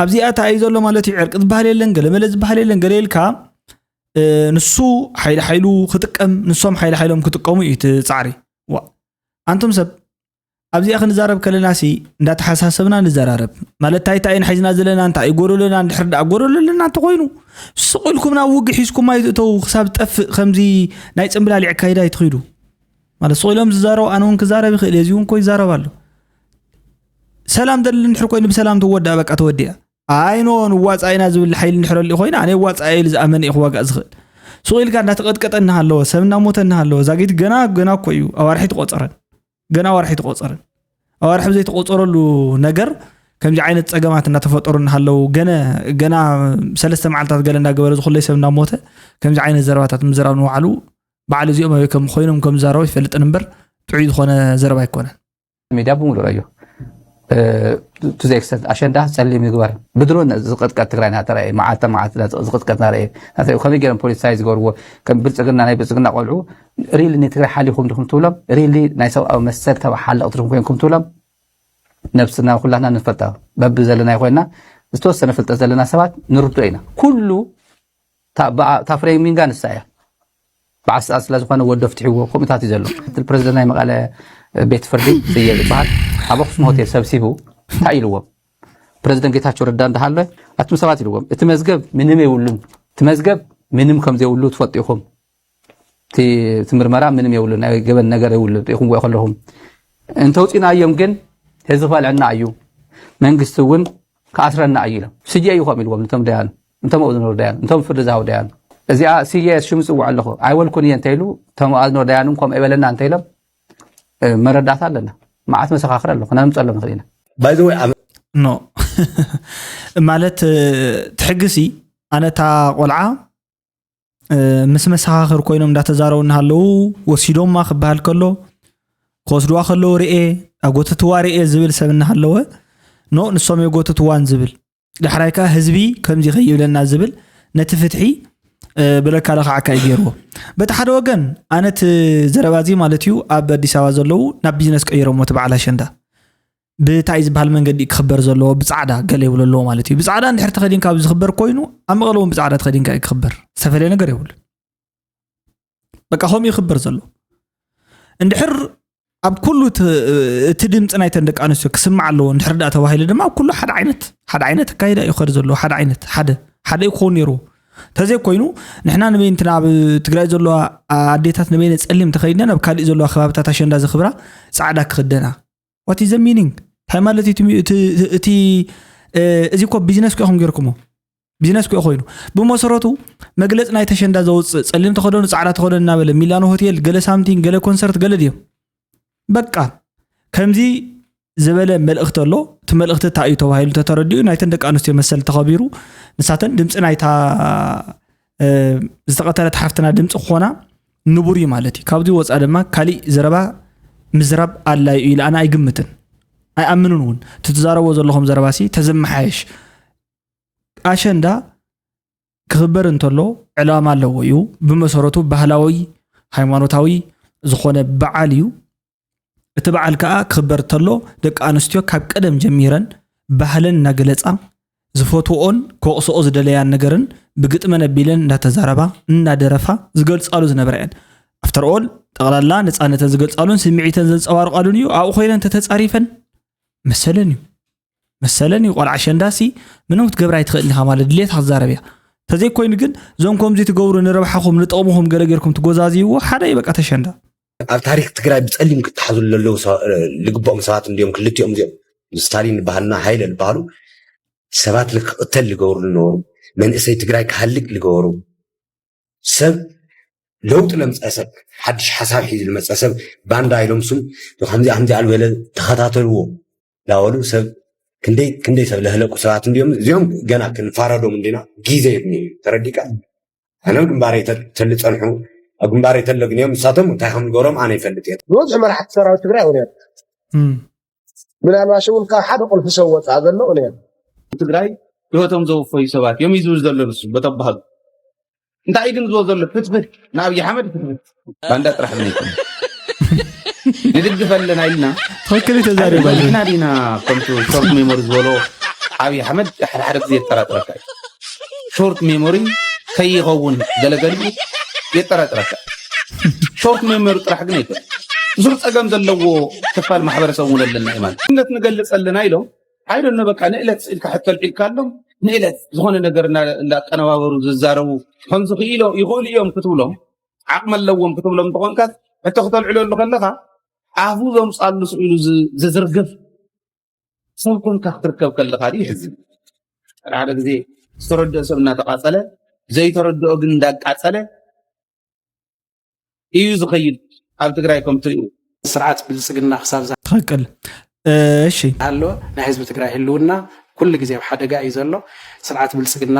ኣብዚኣ እንታይ እዩ ዘሎ ማለት እዩ ዕርቂ ዝበሃል የለን ገለመለ ዝበሃል የለን ገለ ኢልካ ንሱ ሓይሊ ሓይሉ ክጥቀም ንሶም ሓይሊ ሓይሎም ክጥቀሙ እዩ እቲ ፃዕሪ። ዋ ኣንቱም ሰብ ኣብዚኣ ክንዛረብ ከለናሲ እንዳተሓሳሰብና ንዘራረብ ማለት እንታይ እንታይ ኢና ሒዝና ዘለና እንታይ እዩ ጎደለና እንድሕር ደኣ ጎደሎ ኣለና እንተኮይኑ ስቕ ኢልኩም ናብ ውግእ ሒዝኩም ኣይትእተው ክሳብ ዝጠፍእ ከምዚ ናይ ፅምብላሊዕ ኣካይዳ ኣይትኺዱ ማለት ስቕ ኢሎም ዝዛረቡ ኣነ እውን ክዛረብ ይኽእል እየ እዚ እውን ኮ ይዛረብ ኣሎ ሰላም ደሊ እንድሕር ኮይኑ ብሰላም ተወድኣ በቃ ተወዲኣ ኣይ ኖ ንዋፃእ ኢና ዝብል ሓይሊ እንድሕር ኣሊኡ ኮይና ኣነ ዋፃእ ኢሉ ዝኣመነ እዩ ክዋጋእ ዝኽእል ስቕ ኢልካ እንዳተቐጥቀጠ እናሃለወ ሰብ እናሞተ እናሃለወ ዛጊት ገና ገና እኮ እዩ ኣዋርሒ ትቆፀረን ገና ኣዋርሒ ትቆፀርን ኣዋርሒ ብዘይተቆፀረሉ ነገር ከምዚ ዓይነት ፀገማት እናተፈጠሩ እናሃለዉ ገነ ገና ሰለስተ መዓልታት ገለ እንዳገበረ ዝኩለይ ሰብ እናሞተ ከምዚ ዓይነት ዘረባታት ምዝራብ ንባዕሉ በዓል እዚኦም ኣበይ ከም ኮይኖም ከም ዝዛረቡ ይፈልጥን እምበር ጥዑይ ዝኾነ ዘረባ ኣይኮነን። ሚድያ ብምሉእ ረዮ to the extent ኣሸንዳ ጸሊም ይግበር ብድሮን ዝቕጥቀጥ ትግራይ ናተረእየ መዓልተ መዓልቲ ዝቕጥቀጥ ናረእየ ናተረእየ ከመይ ገይሮም ፖለቲሳይ ዝገብርዎ ከም ብልፅግና ናይ ብልፅግና ቆልዑ ሪሊ ንትግራይ ሓሊኹም ዲኹም ትብሎም ሪሊ ናይ ሰብኣዊ መሰል ተባሓለቕቲ ዲኹም ኮይንኩም ትብሎም ነብስና ኩላትና ንፈልጣ በቢ ዘለና ኮይና ዝተወሰነ ፍልጠት ዘለና ሰባት ንርዶ ኢና ኩሉ እታ ፍሬሚንጋ ንሳ እያ በዓል ስልጣን ስለ ዝኾነ ወዶ ፍትሕዎ ከምኡታት እዩ ዘሎ ምክትል ፕሬዚደንት ናይ መቐለ ቤት ፍርዲ ፅየ ዝበሃል ኣብ ኣክሱም ሆቴል ሰብሲቡ እንታይ ኢልዎም ፕሬዚደንት ጌታቸው ረዳ እንዳሃለ ኣቱም ሰባት ኢልዎም እቲ መዝገብ ምንም የብሉን እቲ መዝገብ ምንም ከም ዘይብሉ ትፈልጡ ኢኹም እቲ ምርመራ ምንም የብሉ ናይ ገበን ነገር የብሉ ሪኢኹምዎ ከለኹም እንተውፂናዮም ግን ህዝቢ ክበልዐና እዩ መንግስቲ እውን ክኣስረና እዩ ኢሎም ስየ እዩ ከም ኢልዎም ነቶም ደያኑ እንቶም ኣብኡ ዝነበሩ ደያኑ እንቶም ፍርዲ ዝሃቡ ደያኑ እዚኣ ስየ ሽም ይፅውዕ ኣለኹ ኣይበልኩን እየ እንተኢሉ እቶም ኣብኡ ዝነበሩ ደያኑ ከም ኣይበለና እንተኢሎም መረዳእታ ኣለና መዓት መሰኻኽር ኣለኹ ነምፀሎም ንኽእል ኢና ባይዘወይ ኣብ ኖ ማለት ትሕግሲ ኣነታ ቆልዓ ምስ መሰኻኽር ኮይኖም እንዳተዛረቡ እናሃለዉ ወሲዶማ ክበሃል ከሎ ክወስድዋ ከለዉ ርኤ ኣጎተትዋ ርኤ ዝብል ሰብ እናሃለወ ኖ ንሶም የጎተትዋን ዝብል ዳሕራይ ከዓ ህዝቢ ከምዚ ከይብለና ዝብል ነቲ ፍትሒ ብለካ ለካዕካ እዩ ገይርዎ በቲ ሓደ ወገን ኣነት ዘረባ እዚ ማለት እዩ ኣብ ኣዲስ ኣበባ ዘለዉ ናብ ቢዝነስ ቀይሮሞ እቲ በዓል ኣሸንዳ ብታይ ዝበሃል መንገዲ ክኽበር ዘለዎ ብፃዕዳ ገለ ይብሉ ኣለዎ ማለት እዩ ብፃዕዳ እንድሕር ተኸዲንካ ኣብዚ ዝኽበር ኮይኑ ኣብ መቐለ እውን ብፃዕዳ ተኸዲንካ እዩ ክኽበር ዝተፈለየ ነገር የብሉ በቃ ከምኡ ይኽበር ዘሎ እንድሕር ኣብ ኩሉ እቲ ድምፂ ናይተን ደቂ ኣንስትዮ ክስማዕ ኣለዎ እንድሕር ዳ ተባሂሉ ድማ ኣብ ኩሉ ሓደ ዓይነት ሓደ ዓይነት ኣካይዳ እዩ ኸድ ዘለዎ ሓደ ዓይነት ሓደ ሓደ እዩ ክኸውን ነይርዎ ተዘይ ኮይኑ ንሕና ንበይንትና ኣብ ትግራይ ዘለዋ ኣዴታት ንበይነ ፀሊም ተኸይድነን ኣብ ካሊእ ዘለዋ ከባብታት ኣሸንዳ ዝኽብራ ፃዕዳ ክኽደና what is the meaning እንታይ ማለት እዩ እቲ እዚ እኮ ቢዝነስ እኮ ኢኹም ገይርኩሞ ቢዝነስ እኮ ኮይኑ ብመሰረቱ መግለፂ ናይ ተሸንዳ ዘውፅእ ፀሊም ተኸደኑ ፃዕዳ ተኸደኑ እናበለ ሚላኖ ሆቴል ገለ ሳምቲንግ ገለ ኮንሰርት ገለ ድዮም በቃ ከምዚ ዝበለ መልእኽቲ ኣሎ እቲ መልእኽቲ እንታይ እዩ ተባሂሉ ተተረዲኡ ናይተን ደቂ ኣንስትዮ መሰል ተኸቢሩ ንሳተን ድምፂ ናይታ ዝተቐተለት ሓፍትና ድምፂ ክኾና ንቡር እዩ ማለት እዩ ካብዚ ወፃ ድማ ካሊእ ዘረባ ምዝራብ ኣድላይ እዩ ኢለ ኣነ ኣይግምትን ኣይኣምንን እውን እቲ ትዛረቦ ዘለኹም ዘረባ ሲ ተዘመሓየሽ ኣሸንዳ ክኽበር እንተሎ ዕላማ ኣለዎ እዩ ብመሰረቱ ባህላዊ ሃይማኖታዊ ዝኾነ በዓል እዩ እቲ በዓል ከዓ ክኽበር ተሎ ደቂ ኣንስትዮ ካብ ቀደም ጀሚረን ባህለን እናገለፃ ዝፈትወኦን ክወቕስኦ ዝደለያን ነገርን ብግጥመን ኣቢለን እናተዛረባ እናደረፋ ዝገልፃሉ ዝነበራ እየን ኣፍተር ኦል ጠቕላላ ነፃነተን ዝገልፃሉን ስምዒተን ዘንፀባርቃሉን እዩ ኣብኡ ኮይነን ተተፃሪፈን መሰለን እዩ መሰለን እዩ ቆልዓ ሸንዳሲ ምንም ክትገብር ኣይትኽእል ኢኻ ማለት ድሌት ክትዛረብ እያ ተዘይኮይኑ ግን እዞም ከምዚ ትገብሩ ንረብሓኹም ንጥቕምኹም ገለ ጌርኩም ትጎዛዝይዎ ሓደ እዩ በቃ ተሸንዳ ኣብ ታሪክ ትግራይ ብፀሊም ክተሓዙ ለለዉ ልግበኦም ሰባት እንዲኦም ክልቲኦም እዚኦም ስታሊን ዝበሃልና ሃይለ ዝበሃሉ ሰባት ንክቕተል ዝገብሩ ዝነበሩ መንእሰይ ትግራይ ክሃልቅ ዝገበሩ ሰብ ለውጢ ለምፀ ሰብ ሓድሽ ሓሳብ ሒዙ ዝመፀ ሰብ ባንዳ ኢሎም ስም ከምዚ ከምዚ ኣልበለ ተኸታተልዎ ላበሉ ሰብ ክንደይ ክንደይ ሰብ ለህለቁ ሰባት እንዲኦም እዚኦም ገና ክንፋረዶም እንዲና ግዜ ይብኒ ተረዲካ ኣነ ግንባረይ ተልፀንሑ ኣብ ግንባረይ ተለግንዮም ንሳቶም እንታይ ከም ዝገሮም ኣነ ይፈልጥ እየ ዝበዝሑ መራሕቲ ሰራዊት ትግራይ እውን እዮም ምናልባሽ እውን ካብ ሓደ ቁልፊ ሰብ ወፃእ ዘሎ እውን እዮም ትግራይ ህይወቶም ዘወፈዩ ሰባት እዮም እዩ ዝብል ዘሎ ንሱ በተባህሉ እንታይ ግን ዝዎ ዘሎ ፍትፍት ንኣብይ ኣሕመድ ፍትፍት ባንዳ ጥራሕ ምን ይኮን ንድግፈ ኣለና ኢልና ትኽክል ተዛሪባ ንሕና ዲና ከምቱ ሾርት ሜሞሪ ዝበሎ ኣብይ ኣሕመድ ሓደ ሓደ ግዜ የጠራጥረካ እዩ ሾርት ሜሞሪ ከይኸውን ገለገሊኡ የጠራጥረካ ሾርት ሜሞሪ ጥራሕ ግን ኣይኮን ብዙሕ ፀገም ዘለዎ ክፋል ማሕበረሰብ እውን ኣለና እዩ ማለት እምነት ንገልፅ ኣለና ኢሎም ኣይደነ በቃ ንእለት ስኢልካ ሕቶ ኣልዒልካሎም ንእለት ዝኾነ ነገር እንዳቀነባበሩ ዝዛረቡ ከምዚ ክኢሎ ይኽእሉ እዮም ክትብሎም ዓቕሚ ኣለዎም ክትብሎም እንተኾንካስ ሕቶ ክተልዕለሉ ከለኻ ኣፉ ዘምፃሉ ስኢሉ ዝዝርግፍ ሰብ ኮንካ ክትርከብ ከለኻ ድዩ ሕዚ ሓደ ግዜ ዝተረድኦ ሰብ እናተቃፀለ ዘይተረድኦ ግን እንዳቃፀለ እዩ ዝኸይድ ኣብ ትግራይ ከም ትሪኡ። ስርዓት ብልፅግና ክሳብ ዝሃ። ትኽክል እሺ። ሃሎ ናይ ህዝቢ ትግራይ ህልውና ኩሉ ግዜ ኣብ ሓደጋ እዩ ዘሎ። ስርዓት ብልፅግና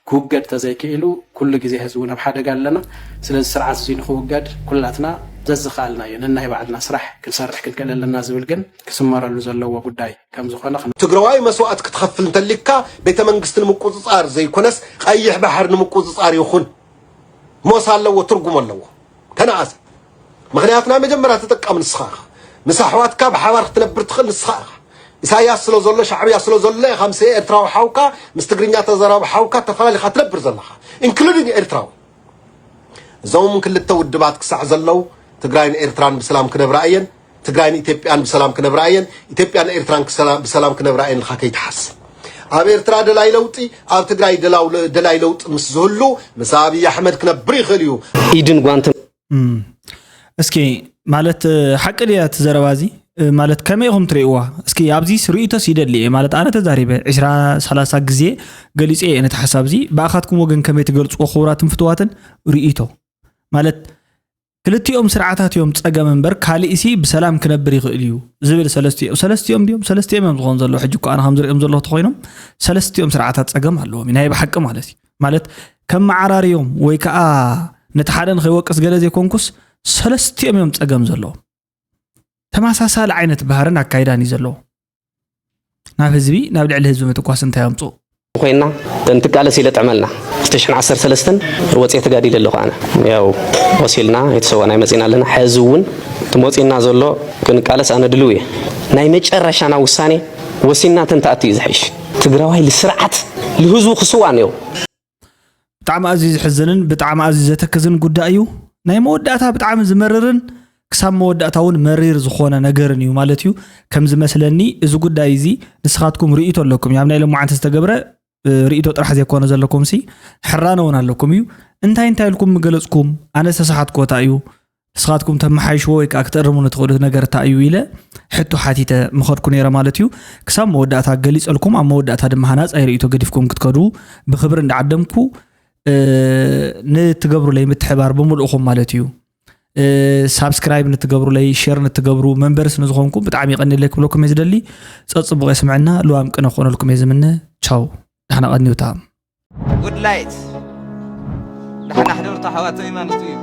ክውገድ ተዘይክኢሉ ኩሉ ግዜ ህዝቢ እውን ኣብ ሓደጋ ኣለና። ስለዚ ስርዓት እዚ ንክውገድ ኩላትና ዘዝኸኣልናዮ ነናይ ባዕልና ስራሕ ክንሰርሕ ክንክእል ኣለና ዝብል ግን ክስመረሉ ዘለዎ ጉዳይ ከም ዝኾነ ክን- ትግራዋይ መስዋእት ክትኸፍል እንተሊካ ቤተ መንግስቲ ንምቁፅፃር ዘይኮነስ ቀይሕ ባሕር ንምቁፅፃር ይኹን ሞስ ኣለዎ፣ ትርጉም ኣለዎ። ተነኣሰ። ምኽንያቱ ናይ መጀመርያ ተጠቃሚ ንስኻ ኢኻ። ምስ ኣሕዋትካ ብሓባር ክትነብር ትኽእል ንስኻ ኢኻ። ኢሳያስ ስለ ዘሎ፣ ሻዕብያ ስለ ዘሎ ኢኻ ምስ ኤርትራዊ ሓውካ፣ ምስ ትግርኛ ተዘራቢ ሓውካ ተፈላሊኻ ትነብር ዘለኻ፣ ኢንክሉዲንግ ኤርትራዊ። እዞም ክልተ ውድባት ክሳዕ ዘለዉ ትግራይን ኤርትራን ብሰላም ክነብራ እየን። ትግራይን ኢትዮጵያን ብሰላም ክነብራ እየን። ኢትዮጵያን ኤርትራን ክሰላ- ብሰላም ክነብራ እየን ኢልካ ከይትሓስብ። ኣብ ኤርትራ ደላይ ለውጢ፣ ኣብ ትግራይ ደላው- ደላይ ለውጢ ምስ ዝህሉ ምስ ኣብይ ኣሕመድ ክነብር ይኽእል እዩ። ኢድን ጓንትን እም፣ እስኪ ማለት እ፣ ሓቂ ድያ እቲ ዘረባ እዚ? እ፣ ማለት ከመይ ኢኹም ትርእይዋ? እስኪ ኣብዚስ ርእይቶስ ይደሊ እየ። ማለት ኣነ ተዛሪበ ዕስራ ሰላሳ ግዜ ገሊጸ እየ ነቲ ሓሳብ እዚ። ብኣኻትኩም ወገን ከመይ ትገልጽዎ? ክቡራትን ፍቱዋትን ርእይቶ ማለት ክልቲኦም ስርዓታት እዮም ጸገም እምበር ካልእሲ ብሰላም ክነብር ይኽእል እዩ ዝብል ሰለስቲኦም ሰለስቲኦም ድዮም ሰለስቲኦም እዮም ዝኾኑ ዘለዉ ሕጂ እኮ ኣነ ከም ዝርእዮም ዘለኹ ተኾይኖም ሰለስቲኦም ስርዓታት ጸገም ኣለዎም ናይ ብሓቂ ማለት እዩ ማለት ከመዓራርዮም ወይ ከዓ ነቲ ሓደ ንኸይወቅስ ገለ ዘይኮንኩስ ሰለስቲኦም እዮም ጸገም ዘለዎም ተመሳሳሊ ዓይነት ባህርን ኣካይዳን እዩ ዘለዎ ናብ ህዝቢ ናብ ልዕሊ ህዝቢ ምትኳስ እንታይ ኣምፅኡ ኮይና እንትቃለስ ኢለ ጥዕመልና ክልተ ሽሕን ዓሰርተ ሰለስተን ወፅየ ተጋዲለ ኣለኹ ኣነ ያው ቆሲልና የተሰዋእና ይመፅና ኣለና ሕዚ እውን ትመፅና ዘሎ ክንቃለስ ኣነ ድልው እየ ናይ መጨረሻና ውሳኔ ወሲንና ተንተኣት እዩ ዝሕሽ ትግራዋይ ልስርዓት ልህዝቡ ክስዋእ ነይሩ ብጣዕሚ ኣዝዩ ዝሕዝንን ብጣዕሚ ኣዝዩ ዘተክዝን ጉዳይ እዩ ናይ መወዳእታ ብጣዕሚ ዝመርርን ክሳብ መወዳእታ እውን መሪር ዝኾነ ነገርን እዩ ማለት እዩ ከም ዝመስለኒ እዚ ጉዳይ እዚ ንስኻትኩም ርእይቶ ኣለኩም እዩ ኣብ ናይ ለማዓንቲ ዝተገብረ ርእይቶ ጥራሕ ዘይኮነ ዘለኩም ሲ ሕራነ እውን ኣለኩም እዩ እንታይ እንታይ ኢልኩም ምገለፅኩም ኣነ ዝተሰሓትኩዎ እንታይ እዩ ንስኻትኩም ተመሓይሽዎ ወይ ከዓ ክትእርሙኒ ትኽእሉ ነገር እንታይ እዩ ኢለ ሕቶ ሓቲተ ምኸድኩ ነይረ ማለት እዩ ክሳብ መወዳእታ ገሊፀልኩም ኣብ መወዳእታ ድማ ሃናፃይ ርእይቶ ገዲፍኩም ክትከዱ ብክብሪ እንዳዓደምኩ ንትገብሩለይ ምትሕባር ብምልእኹም ማለት እዩ ሳብስክራይብ ንትገብሩለይ ሸር ንትገብሩ መንበርስ ንዝኾንኩም ብጣዕሚ ይቐኒለይ ክብለኩም እየ ዝደሊ ፀፅቡቕ የስምዐና ልዋም ቅነ ክኾነልኩም እየ ዝምነ ቻው ዳሕና ቀኒውታ ጉድላይት ዳሕና ሕደርቱ ኣሕዋተይ ማለቱ እዩ